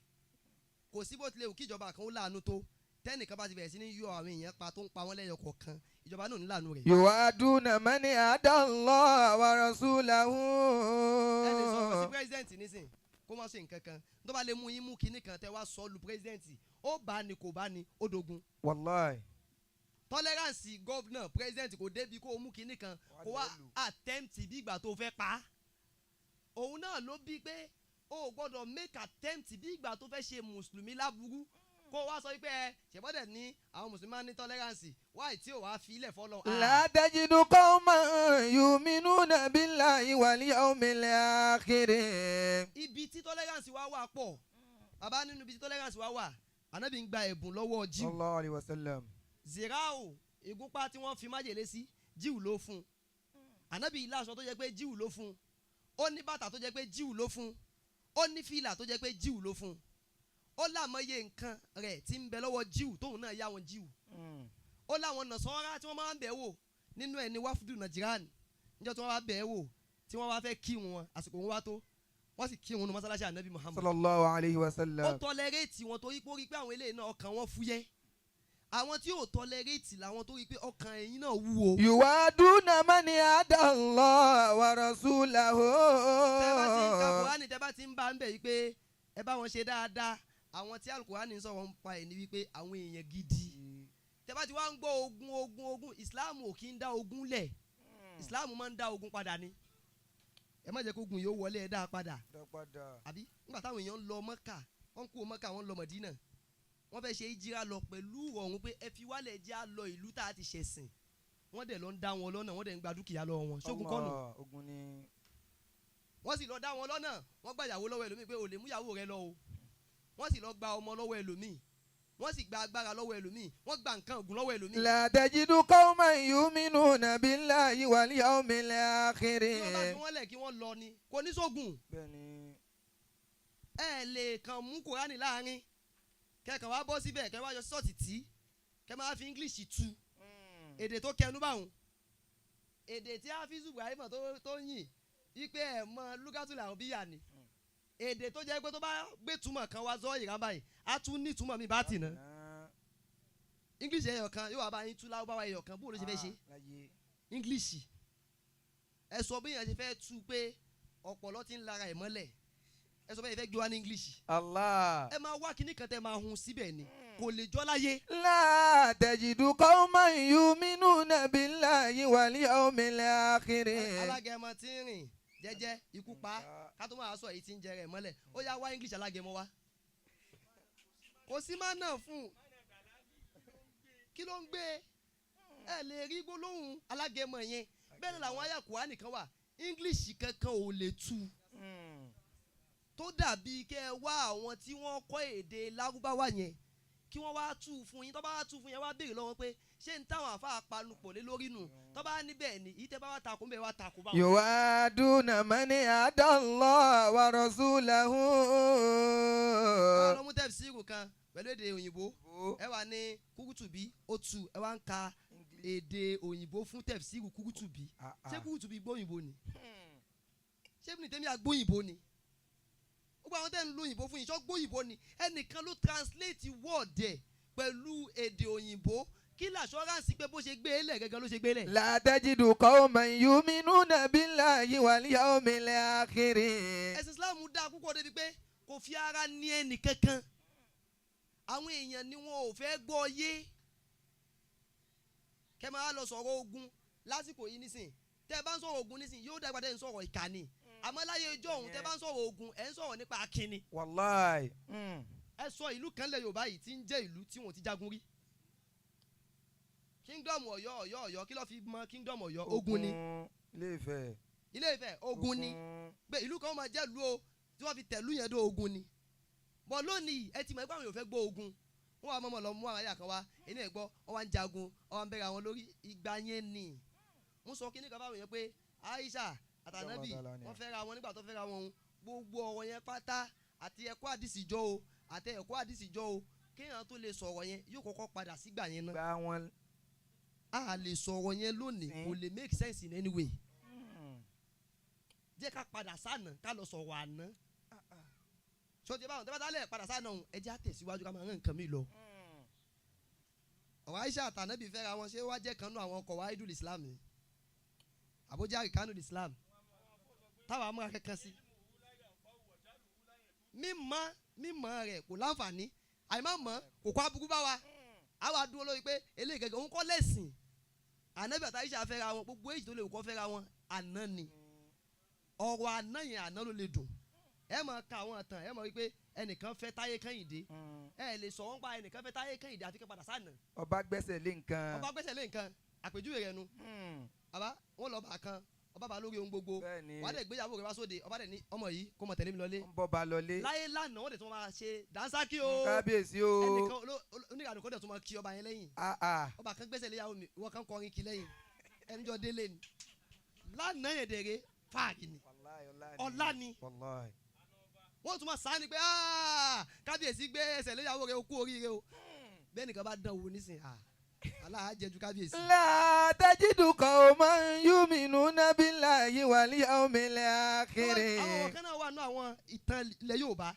Kò sí bó tilẹ̀ wù kí ìjọba kan ó láàánú tó, tẹ́nìkan bá ti bẹ̀rẹ̀ sí ní yọ àwọn èèyàn pa, tó ń pa wọ́n lẹ́yọ kọ̀ọ̀kan, ìjọba náà ò ní láàánú rẹ̀. يوادون من عادى الله ورسوله. Ẹni sọ̀rọ̀ sí president nísìn, kó má ṣe nǹkan kan tó bá lè mú yín mú kinní kan tẹ́ wá sọ lu president, ó bá ní kò bá ní, ó dogun. Wallahi. Tolerance governor, president kò débi kó o mú kinní kan kó wá attempt bí ìgbà tó fẹ́ pa á. Òun náà ló bí pé o ò gbọ́dọ̀ make attempt bí ìgbà tó fẹ́ ṣe mùsùlùmí láburú, kó wá sọ wípé ẹ ṣèbọ́dẹ̀ ní àwọn mùsùlùmí máa ń ní tolerance wáì tí ò wá fi ilẹ̀ fọlọ́. لا تجد قوما يؤمنون بالله واليوم الآخر. Ibi tí tolerance wa wà pọ̀, bàbá. Nínú ibi tí tolerance wa wà, ànábì ń gba ẹ̀bùn lọ́wọ́ Jew. صلى الله عليه وسلم. Zirao, ìgúnpá tí wọ́n fi májèlé sí, Jew ló fún un. Ànábì ilé aṣọ tó jẹ́ pé Jew ló fún un, ó ní bàtà tó jẹ́ pé Jew ló fún un, ó ní fìlà tó jẹ́ pé Jew ló fún un, ó lámọye nǹkan rẹ̀ tí ń bẹ lọ́wọ́ Jew tóun náà yá wọn Jew. Ó láwọn nàṣọ́ra tí wọ́n máa ń bẹ̀ wò, nínú ẹ̀ ní wáfúdù Nàìjíríà níjọ́ tí wọ́n wá bẹ̀ wò, tí wọ́n wá fẹ́ kí wọn, àsìkò wọn wá tó, wọ́n sì kí wọn ní mọ́sálásí ànábì Muhammad. صلى الله عليه Ó وسلم. tolerate wọn torí pé ó rí pé àwọn eléyìí náà ọkàn wọn fúyẹ́. Àwọn tí ò tolerate làwọn tó rí pé ọkàn ẹ̀yìn náà wúwo. يوادون من عادى الله ورسوله. Tẹ́ bá ti ń ka Kùránì, tẹ́ bá ti ń bá ń bẹ̀ yìí pé ẹ bá wọn ṣe dáadáa, àwọn tí Alukùránì ń sọ̀rọ̀ ń pa ẹ̀ ní wípé àwọn èèyàn gidi. Tẹ́ bá ti wá ń gbọ́ ogun, ogun, ogun, Ìsìláàmù ò kí ń dá ogun lẹ̀, Ìsìláàmù máa ń dá ogun padà ni. Ẹ má jẹ́ kó ogun yóò wọlé, ẹ dá a padà. Àbí nígbà táwọn èèyàn ń lọ Mọ́kà, wọ́n kú Mọ́kà, wọ́n lọ Mọ̀dínà, wọ́n fẹ́ ṣe ìjìra lọ pẹ̀lú ọ̀hún pé ẹ fi wálẹ̀ jẹ́ á lọ ìlú tá a ti ṣẹ̀sìn, wọ́n dẹ̀ lọ ń dá wọn lọ́nà, wọ́n dẹ̀ ń gba dúkìá lọ́wọ́ wọn. Ṣógun kọ́nù? Allah, ogun ni. Wọ́n sì lọ dá wọn lọ́nà, wọ́n gba ìyàwó lọ́wọ́ ẹlòmíì pé ò lè mú ìyàwó rẹ lọ o. Wọ́n sì lọ gba ọmọ lọ́wọ́ ẹlòmíì, wọ́n sì gba agbára lọ́wọ́ ẹlòmíì, wọ́n gba nǹkan ògùn lọ́wọ́ ẹlòmíì. لا تجد قوما يؤمنون بالله واليوم الآخر. Tí wọ́n bá fi wọ́n lẹ̀ kí wọ́n lọ ni, kò ní sógun. Bẹ́ẹ̀ni. Ẹ lè kàn mú Kùránì láàrin kẹkàn wá bọ́ síbẹ̀, kẹ wá yọ sọ́ọ̀tì tí kẹ máa fi English tu èdè tó kẹnu báwọn, èdè tí Hafizu Ibrahim tó yìn wípé ẹ mọ lugatul arabiya ni, èdè tó jẹ́ pé tó bá gbé túmọ̀ kan wá zọ́ ìran báyìí, á tún ní túmọ̀ mi bá tì ná. English ẹyọ kan yóò wá bá yín tú lárúbáwá ẹyọ kan, bó ló ṣe fẹ́ ṣe? English, ẹ sọ bí yẹn ṣe fẹ́ tú pé ọ̀pọ̀lọ́ ti ń lara ẹ̀ mọ́lẹ̀, ẹ sọ bẹ́ẹ̀ fẹ́ gbé wá ní English. Allah. Ẹ máa wá kíní kan tẹ́ máa hun síbẹ̀ ni, kò lè jọ́ láyé. لا تجد قوما يؤمنون بالله واليوم الآخر. Alágẹmọ tí ń rìn jẹ́jẹ́, ikú pa á, ká tó máa sọ èyí tí ń jẹ rẹ̀ mọ́lẹ̀. Ó yá, wá English alágẹmọ wá, kò sí má náà fún un. Kí ló ń gbé ẹ lè rí gbólóhùn alágẹmọ yẹn? Bẹ́ẹ̀ ni làwọn àyà Kùránì kan wà, English kankan ò lè tú, tó dàbí kẹ́ ẹ wá àwọn tí wọ́n kọ́ èdè lárúbáwá yẹn kí wọ́n wá tú fún yín. Tó bá wá tú fún yẹn, wá béèrè lọ́wọ́ pé ṣé n táwọn àfa panupọ̀ lé lórí nù? Tó bá níbẹ̀ ni ìyí tẹ́ bá wá takò ń bẹ̀, wá takò báwọn. يوادون من عادى الله ورسوله. Ẹ wá lọ mú tafsiru kan pẹ̀lú èdè òyìnbó, ẹ wà ní Kúrútùbí ó tu, ẹ wá ń ka èdè òyìnbó fún tafsiru Kúrútùbí. Ṣé Kúrútùbí gbóyìnbó ni? Ṣé Ibn Taymiyyah gbóyìnbó ni? Gbogbo àwọn tẹ́ ń lo òyìnbó fún yìí, ṣọ́ gbóyìnbó ni? Ẹnìkan ló translate word ẹ̀ pẹ̀lú èdè òyìnbó, kí l'assurance pé bó ṣe gbé e lẹ̀ gẹ́gẹ́ ló ṣe gbé e lẹ̀? لا تجد قوما يؤمنون بالله واليوم الآخر. Ẹ̀sìn Islam dáa púpọ̀ débi pé kò fi ara ní ẹnì kankan. Àwọn èèyàn ni wọn ò fẹ́ gbọ́ yé. Kẹ́ máa lọ sọ̀rọ̀ ogun lásìkò yìí nísìn. Tẹ́ ẹ bá ń sọ̀rọ̀ ogun nísìnyí, yóò dàgbà tẹ́ ẹ ń sọ̀rọ̀ ìkànnì. Àmọ́ láyé ijọ́ òun, tẹ́ bá ń sọ̀rọ̀ ogun, ẹ̀ ń sọ̀rọ̀ nípa akínni. Wàláì. Ẹ sọ ìlú kan lẹ̀ Yorùbá yìí tí ń jẹ́ ìlú tí wọ́n ti jagun rí. Kingdom Ọ̀yọ́, Ọ̀yọ́, Ọ̀yọ́, kí ló fi mọ Kingdom Ọ̀yọ́? Ogun ni. Ilé Ifẹ̀. Ilé Ifẹ̀, ogun ni. Pé ìlú kan máa jẹ́ ìlú o tí wọ́n fi tẹ̀lú yẹn dó, ogun ni. Bọ́ lónìí, ẹ ti mọ̀ pé àwọn èèyàn fẹ́ gbọ́ ogun, wọ́n wá mọ̀mọ́ lọ mú àwọn àyà kan wá ẹni ẹ̀ gbọ́, wọ́n wá ń jagun, wọ́n wá ń bẹ̀rẹ̀ àwọn lórí ìgbà yẹn ni. Ń sọ kí ní kan fáwọn èèyàn pé Aisha àtànábì wọ́n fẹ́ra wọn. Nígbà tó fẹ́ra wọn òun, gbogbo ọ̀rọ̀ yẹn pátá, àti ẹ̀kọ́ àdìsí jọ o, àti ẹ̀kọ́ àdìsí jọ o, kéèyàn tó lè sọ̀rọ̀ yẹn, yóò kọ́kọ́ padà sígbà yẹn náà. Gba wọn. A lè sọ̀rọ̀ yẹn lónìí, kò lè make sense in any way. Jẹ́ ká padà sánà, ká lọ sọ̀rọ̀ àná sọtí báwọn tẹ́fẹ́ dálẹ̀ padà sánà òun. Ẹ jẹ́ àtẹ̀síwájú, ká máa rán nǹkan mi lọ. Ọ̀rọ̀ Aisha àtànábì fẹ́ra wọn, ṣé wàá jẹ́ kan nú àwọn ọkọ̀ wa idul Islam ni àbójá àríkánú Islam táwa múra kankan sí? Mímọ̀ mímọ̀ rẹ̀ kò láǹfààní, àìmọ̀ mọ̀ kò kó aburú bá wa. Àwa dúró lórí pé eléyìí gẹ́gẹ́ òun kọ́ lẹ́sìn. Ànábì àti Aisha fẹ́ra wọn, gbogbo èyí tó lè kọ́ fẹ́ra wọn àná ni. Ọ̀rọ̀ àná yẹn, àná ló lè dùn. Ẹ máa ka àwọn ìtàn, ẹ máa wí pé ẹnìkan fẹ́ Táyé Kẹ́hìndé. Ẹ lè sọ wọ́n pa ẹnìkan fẹ́ Táyé Kẹ́hìndé àfi kẹ́ padà sánà. Ọba gbẹ́sẹ̀ lé nǹkan. Ọba gbẹ́sẹ̀ lé nǹkan, àpèjúwe rẹ̀ nu. Bàbá wọn lọ bá kan, ọba bá lórí ohun gbogbo. Wàá dẹ̀ gbéyàwó rẹ̀ wá sóde, ọba dẹ̀ ní ọmọ yìí kó mọ̀ tẹ̀lé mi lọlé. Ń bọ́ ba lọlé. Láyé lánàá, wọ́n dẹ̀ tún máa ṣe dánsákì o. Kábíyèsí o. Ẹnìkan oníkàdùn kó dẹ̀ tún máa kí ọba yẹn lẹ́yìn. Ọba kan gbẹ́sẹ̀ léyàwó mi, ìwọ kan kọrin kí lẹ́yìn ẹnjọ́ délé ni. Lánàá yẹn dèrè fáàgì ni, ọlá ni. Wàláì. Wọ́n tún máa sáà ni pé kábíyèsí gbé ẹsẹ̀ léyàwó rẹ̀, o kú oríire o. Bẹ́ẹ̀ nìkan bá dán owó nísìnyí, aláàjẹjú kábíyèsí. La tajidu qawman yu'minuna billahi wal yawmil akhir. Àwọn kan náà wà nù àwọn ìtàn ilẹ̀ Yorùbá,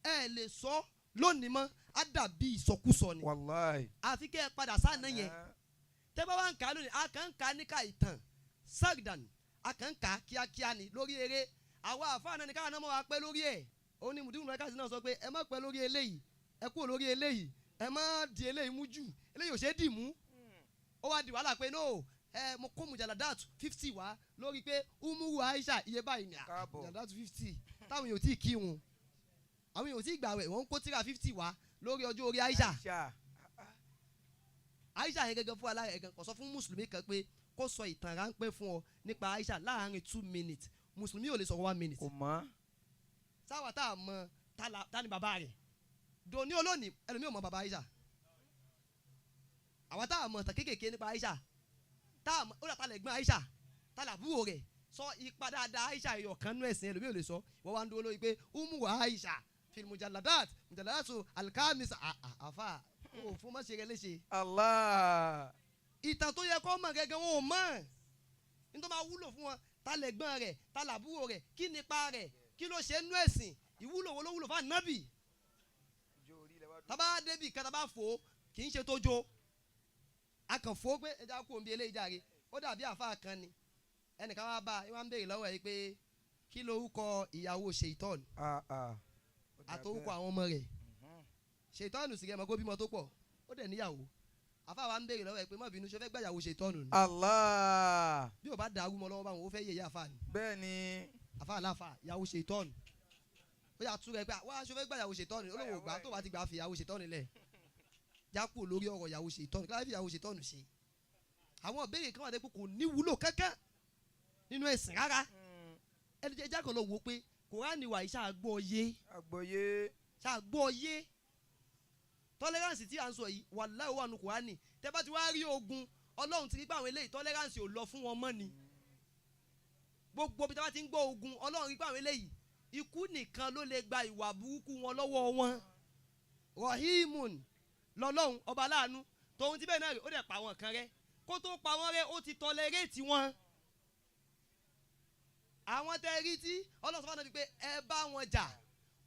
ẹ lè sọ lónìí mọ́, á dàbí ìsọkúsọ ni. Wàláì. Àfi kẹ́ ẹ padà sáà yẹn. Tẹ́ bá wà ń kà á lónìí, a kàn ń kà á níka ìtàn sagdan, a kàn ń kà á kíákíá ni lórí eré. Àwa àfáà náà ni káwọn náà mọ̀ wá pẹ́ lórí ẹ̀. Òun ni mùdírù mẹ́kàsí náà sọ pé ẹ má pẹ́ lórí eléyìí, ẹ kúrò lórí eléyìí, ẹ má di eléyìí mú jù, eléyìí ò ṣeé dì mú. Ó wá di wàhálà pé no, ẹ mo kó mujaladat 50 wá lórí pé umuru Aisha iye báyìí ni. Mujaladat 50 táwọn èèyàn ò tí ì kírun, àwọn èèyàn ò tí ì gbàwẹ̀, wọ́n ń kó tíra 50 wá lórí ọjọ́ orí Aisha. Aisha yẹn gẹ́gẹ́ fún alára ẹ̀gàn kò sọ fún mùsùlùmí kan pé kó sọ ìtàn ráńpẹ́ fún ọ nípa Aisha láàrin 2 minutes, mùsùlùmí ò lè sọ 1 minute. Kò mọ̀. Sáwà tá a mọ tá ni bàbá rẹ̀ dòní olónìí, ẹlòmíì ò mọ bàbá Aisha. Àwa tá a mọ tàn kéékèèké nípa Aisha, tá a mọ ó dàtà lẹ́gbọ́n Aisha, tá làbúrò rẹ̀, sọ ipa dáadáa Aisha ẹ̀yọ̀ kan nú ẹ̀sìn, ẹlòmíì ò lè sọ. Wọ́n wá ń dúró lórí pé umu Aisha fil mujaladat mujaladatu alkamisa. Àfà ò fún má ṣe rẹ léṣe. Allah. Ìtàn tó yẹ kó mọ̀ gẹ́gẹ́ wọn ò mọ̀ nítorí máa wúlò fún wọn. Ta lẹ̀gbọ́n rẹ̀, ta làbúrò rẹ̀, kí nípa rẹ̀, kí ló ṣe nú ẹ̀sìn, ìwúlò wo ló wúlò fún ànábì? Tábà débì kan, tábà fò ó, kì í ṣe tó jó, a kàn fò ó pé ẹja kú omi eléyìí jáde. Ó dàbí àfa kan ni ẹnìkan wá bá a, wọ́n ń béèrè lọ́wọ́ ẹ̀ pé kí lorúkọ ìyàwó ṣèitọ́n àtòrúkọ àwọn ọmọ rẹ̀. Ṣèitọ́nù sì rẹ̀ mọ́ kó bímọ tó pọ̀, ó dẹ̀ níyàwó. Àfa wa ń béèrè lọ́wọ́ ẹ̀ pé má bínú, ṣe fẹ́ gbàyàwó ṣèitọ́nù ni? Allah. Bí o bá dàrú mọ́ lọ́wọ́ báwọn, ó fẹ́ yẹ̀yẹ́ àfa ni. Bẹ́ẹ̀ni. Àfa àláfà ìyàwó ṣèitọ́nù, ó yà tú rẹ pé wá, ṣe fẹ́ gbàyàwó ṣèitọ́nù? Olówó gbà tó bá ti gbà fi ìyàwó ṣèitọ́nù lẹ̀, jákò lórí ọ̀rọ̀ ìyàwó ṣèitọ́nù. Kí láti fi ìyàwó ṣèitọ́nù ṣe? Àwọn ìbéèrè kan wà dé pé kò ní wúlò kankan nínú ẹ̀sìn rárá. Ẹni jẹ́ jákò lọ wò ó pé Kùránì wà yìí, ṣáà yé. Àgbọ́yé. Ṣáà yé. Tolerance tí à ń sọ yìí, wàláhì, wà nù Kùránì. Tẹ́ bá ti wá rí ogun, Ọlọ́run ti rí pé àwọn eléyìí, tolerance ò lọ fún wọn mọ́ ni. Gbogbo bí tí wọ́n ti ń gbọ́ ogun, Ọlọ́run rí pé àwọn eléyìí, ikú nìkan ló lè gba ìwà burúkú wọn lọ́wọ́ wọn. Rahimun lọ́lọ́run, ọba láàánú. Tòun ti bẹ́ẹ̀ náà rí, ó dẹ̀ pa àwọn kan rẹ́. Kó tó pa wọ́n rẹ́, ó ti tolerate wọn. Àwọn tẹ́ rí tí Ọlọ́run sọ fún àwọn pé ẹ bá wọn jà,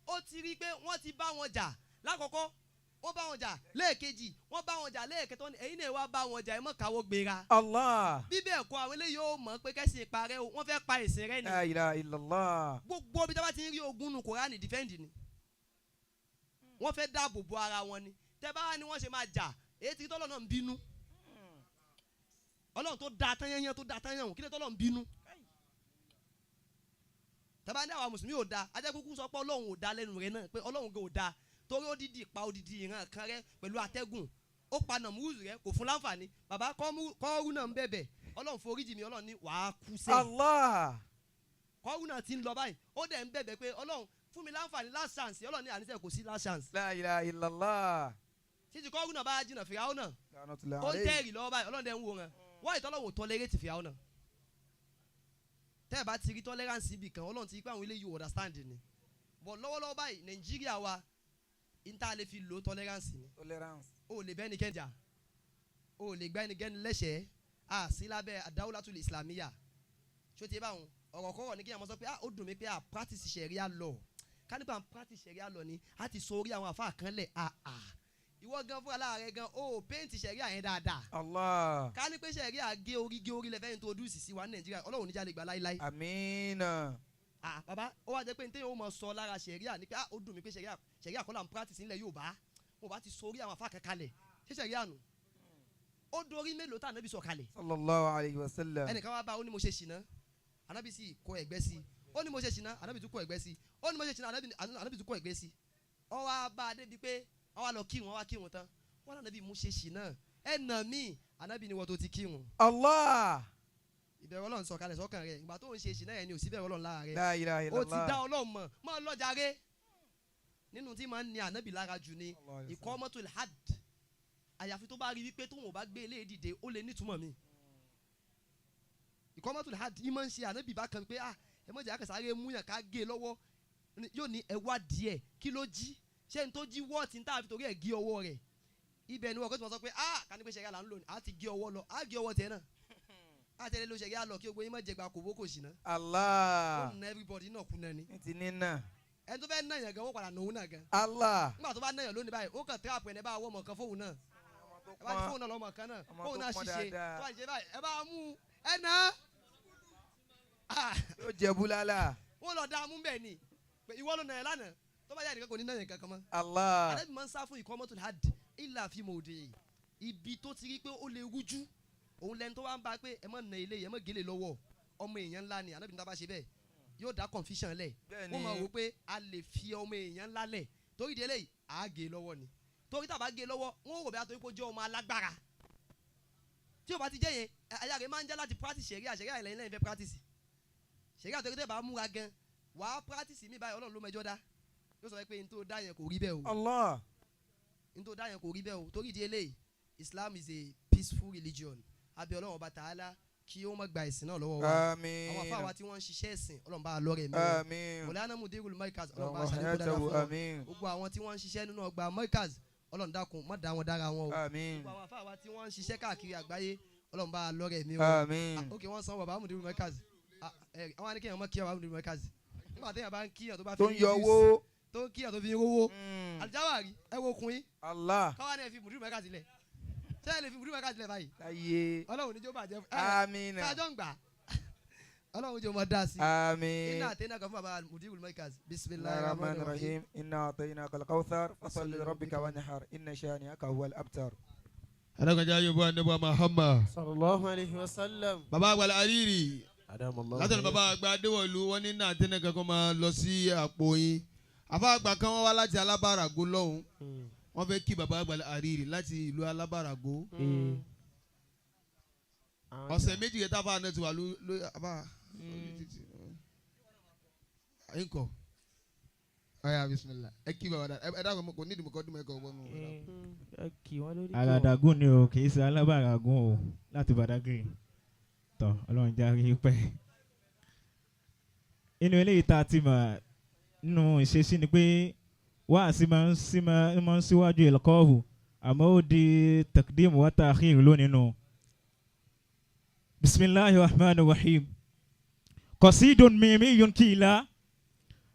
ó ti rí pé wọ́n ti bá wọn jà lákọ̀ọ́kọ́, wọ́n bá wọn jà lẹ́ẹ̀kejì, wọ́n bá wọn jà lẹ́ẹ̀kẹta, ẹ̀yin náà wá bá wọn jà, ẹ mọ̀ káwọ́ gbéra. Allah. Bí bẹ́ẹ̀ kọ́, àwọn eléyìí yóò mọ̀ pé kẹ́sìn parẹ́ o, wọ́n fẹ́ pa ẹ̀sìn rẹ́ ni. La ilaha illallah. Gbogbo bí tábà ti ń rí ogun nù Kùránì, defend ni. Wọ́n fẹ́ dáàbò bo ara wọn ni. Tẹ́ bá wá ní wọ́n ṣe máa jà, èyí tí tọ́lọ̀ náà ń bínú. Ọlọ́run tó da tán yẹn, tó da tán yẹn, kí ló tọ́lọ́run bínú? Tàbá ní àwa mùsùlùmí ò da, ajẹ́kúkú sọ pé Ọlọ́run ò da lẹ́nu rẹ̀ náà, pé Ọlọ́run gan ò da, torí ó dídì pa odidi ìran kan rẹ pẹ̀lú atẹ́gùn, ó pa Nàmúrúzù rẹ, kò fún láǹfààní. Bàbá kọ́ọ́rù náà ń bẹ̀bẹ̀, Ọlọ́run foríjì mi, Ọlọ́run ní wàá kú sẹ́yìn. Allah. Kọ́ọ́rù náà ti ń lọ báyìí, ó dẹ̀ ń bẹ̀bẹ̀ pé Ọlọ́run fún mi láǹfààní last chance. Ọlọ́run ní àníṣe kò sí last chance. La ilaha illallah. Títí kọ́ọ́rù náà bá jìnnà Fìràwọ̀ náà, La'natullahi ó ń alayhi. tẹ́rì lọ́wọ́ báyìí, Ọlọ́run dẹ̀ ń wòran. Wọ́n ìtọ́lọ́wò tolerate Fìràwọ̀ náà. Tẹ́ ẹ bá ti rí tolerance ibì kan, Ọlọ́run ti rí pé àwọn eléyìí understand ni. But lọ́wọ́lọ́wọ́ báyìí, Nàìjíríà wa, n ta lè fi lo tolerance ni. Tolerance. O lè bẹ́ẹ̀ ni kẹ́jà, o lè gbá ẹnikẹ́ni lẹ́sẹ̀ẹ́, a sí lábẹ́ ad-dawlatul islamiyya. Ṣó ti báwọn ọ̀rọ̀ kọ́rọ̀ ní kí àwọn sọ pé ah, ó dùn mí pé a practice sharia law. Ká nípa practice sharia law ni a ti sọ orí àwọn àfa kan lẹ̀. Ah ah, ìwọ gan fúnra láàrẹ gan o paint sharia yẹn dáadáa. Allah. Ká ní pé sharia gé orí, gé orí lẹ́fẹ̀ẹ́ introduce sí wa ní Nàìjíríà, Ọlọ́run níjà lè gbà láíláí. Amina. Ah baba, ó wá jẹ́ pé ntẹ́yìn ó mọ̀ sọ lára sharia ni pé ah, ó dùn mí pé sharia kọ́ là ń practice nílẹ̀ Yorùbá. Mo bá ti sọ orí àwọn àfa kan kalẹ̀, ṣé sharia nù? Ó dorí mélòó tá ànábì sọ kalẹ̀? Sallallahu alayhi wa sallam. Ẹnìkan wá bá, ó ní mo ṣe ṣìnà, ànábì sì kọ ẹ̀gbẹ́ sí i. Ó ní mo ṣe ṣìnà, ànábì tún kọ ẹ̀gbẹ́ sí i. Ó ní mo ṣe ṣìnà, ànábì tún kọ ẹ̀gbẹ́ sí i. Ó wá bá a débi pé ó wá lọ kírun, ó wá kírun tán, wọ́n lànà bí mo ṣe ṣìnà, ẹ nà mí. Ànábì ni wọ́n tó ti kírun. Allah. Ìbẹ̀rù Ọlọ́run sọ̀kalẹ̀ sọ́kàn rẹ̀. Ìgbà tó ń ṣe ṣìnà yẹn ni ò sí bẹ̀rù Ọlọ́run lára rẹ̀. La ilaha Ó ti illallah. dá Ọlọ́run mọ̀ mọ́ lọ́jàre. Nínú tí máa ń ní ànábì lára jù ni iqamatul hadd, àyàfi tó bá rí wípé tóun ò bá gbé eléyìí dìde, ó lè nítumọ̀ mi. Iqamatul hadd yìí máa ń ṣe ànábì bákan pé ah, ẹ mọ̀jẹ̀ àkàsáré múyàn ká gé e lọ́wọ́. Yóò ní ẹ wá díẹ̀, kí ló jí? Ṣé n tó jí wọ́ọ̀tì ní tá a fi torí ẹ̀ gé ọwọ́ rẹ̀? Ibẹ̀ ni wọ́n kó tí wọ́n sọ pé ah, ká ní pé ṣẹ̀ríà là ń lò ní, a ti gé ọwọ́ lọ, a gé ọwọ́ tiẹ̀ náà, a tẹ̀lé ló ṣẹ̀ríà lọ, kí gbogbo yín má jẹgba kòbókò sí náà. Allah. Ó na everybody náà kú náà ni. Ní ti nínà. Ẹni tó fẹ́ náyàn gan, wọ́n padà nà òun náà gan. Allah. Nígbà tó bá náyàn lónìí báyìí, ó kàn trap ẹ̀ ní, bá wọ́ ọmọ kan fóun náà, ẹ bá ti fóun náà lọ́mọ kan náà, Ọmọ fóun tó náà pọ́n ṣiṣẹ́ dáadáa. tó bá ṣe báyìí, ẹ bá mú ẹ ná. Yóò jẹ búlálà. Wọ́n lọ dá mú bẹ́ẹ̀ ni pé ìwọ ló nà ẹ́ lánàá. Tó bá yá, nìkan kò ní náyàn kankan mọ́. Allah. Àdébí máa ń sá fún iqamatul hadd illa fi mawdi'i, ibi tó ti rí pé ó lè rújú, òun lẹni tó wá ń bá pé ẹ má nà ilé yìí, ẹ má gélé lọ́wọ́, ọmọ èèyàn ńlá ni. Ànábì ní tá bá ṣe bẹ́ẹ̀, yóò dá confusion lẹ̀. Wọ́n máa wò pé a lè fi ọmọ èèyàn ńlá lẹ̀, torí délé yìí à á gé lọ́wọ́ ni, torí tàbá gé lọ́wọ́, wọ́n rò bí a torí pé ó jẹ́ ọmọ alágbára. Tí o bá ti jẹ́ yẹn, àyà rẹ̀ máa ń jẹ́ láti practice ṣẹ̀ríà. Ṣẹ̀ríà ilẹ̀ ilẹ̀ ìfẹ́ practice ṣẹ̀ríà, torí tẹ́ bá múra gan, wàá practice mi báyìí, Ọlọ́run ló mẹjọ́ dá, yóò sọ pé n tó dá yẹn kò rí bẹ́ẹ̀ o. Allah. N tó dá yẹn kò rí bẹ́ẹ̀ o. Torí ìdí eléyìí, Islam is a peaceful religion. Abẹ́ Ọlọ́run Ọba Ta'ala kí ó má gba ẹ̀sìn náà lọ́wọ́ wa. Àmín. Àwọn afáwa tí wọ́n ń ṣiṣẹ́ ẹ̀sìn, Ọlọ́run bá a lọ́rẹ̀ mi wọn. Àmín. Mọ̀lánà Mudirul Markaz, Ọlọ́run bá a ṣàlékún dáadáa fún wọn. Àmín. Gbogbo àwọn tí wọ́n ń ṣiṣẹ́ nínú ọgbà Markaz, Ọlọ́run dákun má dá wọn dára wọn o. Àmín. Gbogbo àwọn afáwa tí wọ́n ń ṣiṣẹ́ káàkiri àgbáyé, Ọlọ́run bá a lọ́rẹ̀ mi wọn. Àmín. Ah, ok, wọ́n san bàbá Mudirul Markaz. Ah, àwọn àníkèyàn mọ́ kí bàbá Mudirul Markaz nígbà téèyàn bá ń kíyàn tó bá fi Tó ń yọ owó. tó ń kíyàn tó fi ń rówó. Alijawari, ẹ wo okun yín. Allah. Káwá ní ẹ fi Mudirul Markaz lẹ̀, ṣé ẹ lè fi Mudirul Markaz lẹ̀ báyìí? Láyé. Ọlọ́run níjó bàjẹ́ ẹ. Àmín. Kájọ́ ń gbà, Ọlọ́run jẹ́ mọ́ dá sí i. Àmín. Iná àtẹnà kan fún bàbá Mudirul Markaz. Bisimilahi الرحمن rahman rahim. الرحيم إنا أعطيناك الكوثر فصل لربك وانحر إن شانئك هو الأبتر. Adákanjá yóò bọ́ anábọ́ Muhammad. Sallallahu alayhi wa sallam. Bàbá àgbà àríìrì. Adam Allah. Látọ̀nà bàbá àgbà Adéwọ̀lú, wọn ní náà tẹ́lẹ̀ kankan máa lọ sí àpò yín. Àfa àgbà kan wọ́n wá láti Alábàràgó lọ́hùn, wọ́n fẹ́ kí bàbá àgbà àríìrì láti ìlú Alábàràgó. Ọ̀sẹ̀ 2 kẹta àfa náà ti wà ló àfa nkọ ọ̀yà bisimilah, ẹ kí bàbá dá ẹ dákun, kò ní ìdìbò kọ́ dùn ẹ̀kọ́ ọgbọ́n mi. Kì wọ́n lórí. Àràdàgún ni o, kì í ṣe alábàràgún o, láti Badagry tọ. Ọlọ́run járe pẹ́ inú eléyìí tá a ti mọ̀ nínú ìṣesí ni pé wáàsí máa ń síwájú ìlkọ́hù, àmọ́ ó di taqdim wa ta'khir lónìí nù. Bisimilahi rahman rahim. Qasidun mimiyun kila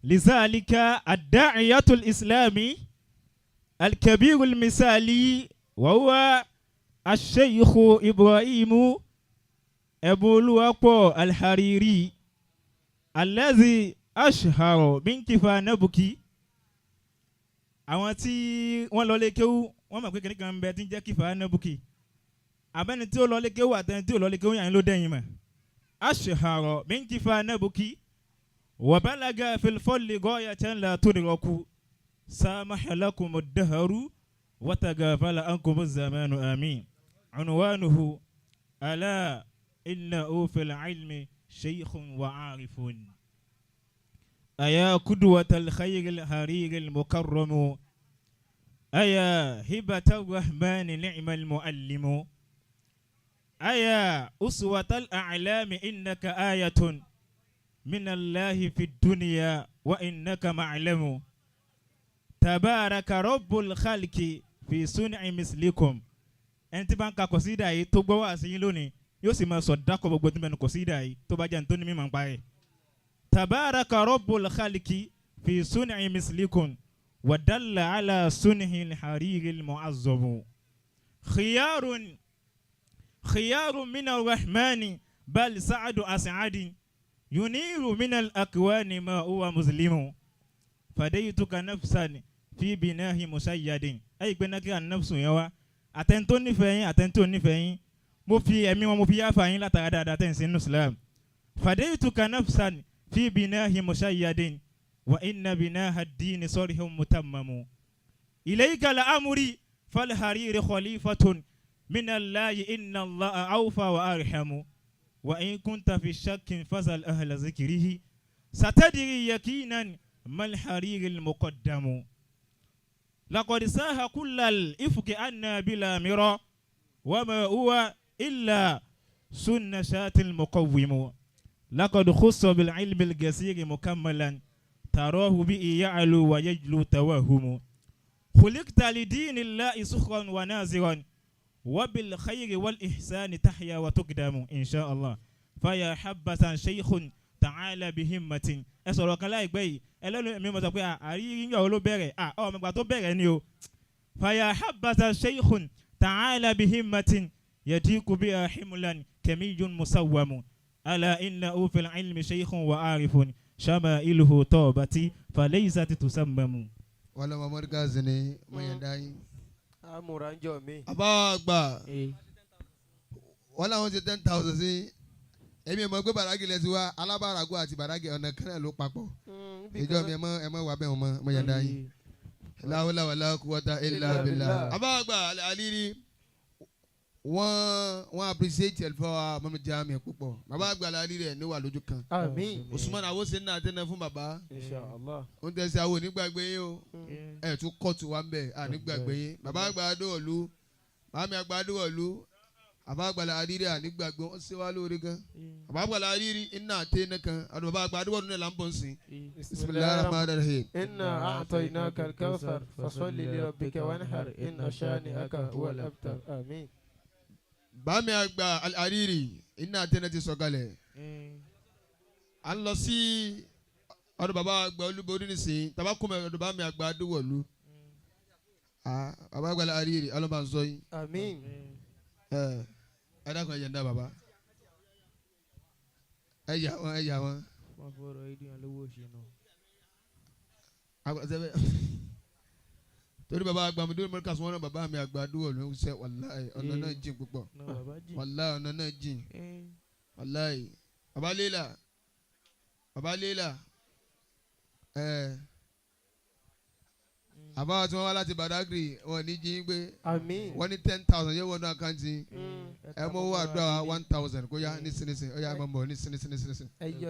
lizalika ad-da'iyatul islami الكبير المثالي وهو الشيخ إبراهيم أبو الحريري الذي أشهر من كفا نبكي. Àwọn tí wọ́n lọ lé kéwú, wọ́n mọ̀ pé kìnìkan ń bẹ tí ń jẹ́ kífà nábùkì. Àbẹ́ni tí ó lọ lé kéwù àtẹni tí ò lọ lé kéwù yàn ló dẹ́yìn mọ̀. Ashhara min kifa nabuki wa balaga fil fadli ghayatan la tudraku samaha lakum ad-dahru wa tagafala ankum az-zamanu amin. Unwanuhu ala innahu fil ilmi shaykhun wa arifun. أيا قدوة الخير الحرير المكرم أيا هبة الرحمن نعم المؤلم أيا أسوة الأعلام إنك آية من الله في الدنيا وإنك معلم تبارك رب الخلق في صنع مثلكم. Ẹni tí bá ń ka kọ̀sídà yìí tó gbọ́ wá sí yín lónìí yóò sì máa sọ dákọ̀ gbogbo tí mẹ́nu kọ̀sídà yìí tó bá jẹ́ ní tó ní mímọ̀ ń pa ẹ̀. تبارك رب الخلق في صنع مثلكم ودل على صنع الحرير المعظم خيار خيار من الرحمن بل سعد أسعد ينير من الأكوان ما هو مسلم فديتك نفسا في بناه مسيد أي بنك النفس يوا àtẹni tó nífẹ̀ẹ́ yín àtẹni tó nífẹ̀ẹ́ yín mo fi ẹ̀mí wọn mo fi yáfa yín látara dáadáa tẹ̀ ń sin Islam فديتك نفسا في بناه مشيد وإن بناه الدين صرح متمم إليك الأمر فالحرير خليفة من الله إن الله أوفى وأرحم وإن كنت في شك فسل أهل ذكره ستدري يقينا ما الحرير المقدم لقد ساه كل الإفك أن بلا مرى وما هو إلا سن شاة المقوم لقد خص بالعلم الجسير مكملا تراه به يعلو ويجلو توهم خلقت لدين الله سخرا ونازرا وبالخير والإحسان تحيا وتقدم إن شاء الله فيا حبة شيخ تعالى بهمة. Ẹ sọ̀rọ̀ kan láìpẹ́ yìí ẹlẹ́nu mi mọ̀ sọ pé àríyí ń yọ̀ ló bẹ̀rẹ̀ ọmọ ìgbà tó bẹ̀rẹ̀ ni o. فيا حبة شيخ تعالى بهمة يضيق بها حملا كمي مسوم ألا إنه في العلم شيخ وعارف شمائله طابت فليست تسمم. Wọ́n lọ́mọ mọ́ríkàsì ni mo yẹn dá yín. Amúra ń jọ mi. Àbá àgbà wọ́n làwọn ṣe 10,000 sí èmi mọ̀ pé bàrágì lẹ ti wá alábàáràgó àti bàrágì ọ̀nà kan náà ló papọ̀ ìjọ mi ẹ mọ wà bẹ́ẹ̀ mọ mo yẹn dá yín. La hawla wala quwwata illa billah. Àbá àgbà àlírí wọ́n appreciate ẹ̀fọ́ wa mọ́mí jami púpọ̀ bàbá àgbà àlírí ẹ̀ níwà lójú kan. Àmín. Usman awose ní àtẹnẹ fún bàbá Insha Allah. ó ń tẹ̀sí àwọn onígbàgbé yín o ẹ̀ tún kọ́ọ̀tù wa ń bẹ̀ ànígbàgbé yín bàbá àgbà adéwọ̀lú màmí àgbà adéwọ̀lú bàbá àgbà àrírí ànígbàgbé wọ́n ṣe wá lóore gan bàbá àgbà àrírí iná àtẹnẹ kan àti bàbá àgbà adéwọ̀lú náà là ń bọ̀ sí. Bismillahir rahmanir rahim. إنا أعطيناك الكوثر فصل لربك وانحر إن شانئك هو الأبتر آمين. Bàmí àgbà àrírí iná àtẹnẹ ti sọ̀kalẹ̀ à ń lọ sí ọ̀dọ̀ bàbá àgbà olúborí nísìnyí tabakunmẹ̀ ọ̀dọ̀ bàmí àgbà adéwọ̀lú bàbá àgbà àrírí ọlọ́mọ àǹsọ yín. آمين. Ẹ dákun ẹ yẹn dá bàbá ẹ yà wọn ẹ yà wọn. Wọ́n fọ̀rọ̀ ìdíyàn lówó ṣe nù. Torí bàbá àgbà mi dúró mọ́ríkà sọ wọn náà bàbá mi àgbà dúró ló ń sẹ wàláì ọ̀nà náà jìn púpọ̀ wàláì ọ̀nà náà jìn wàláì bàbá Léla bàbá Léla ẹ àbá tí wọ́n wá láti Badagry wọn ní jí gbé. Àmín. Wọ́n ní 10,000 yẹ wọ́n ní àkáǹtì ẹ mọ owó àdúrà 1,000 kó yá nísinsìnyí ó yá mọ̀ mọ̀ nísinsìnyí. Ẹ yọ.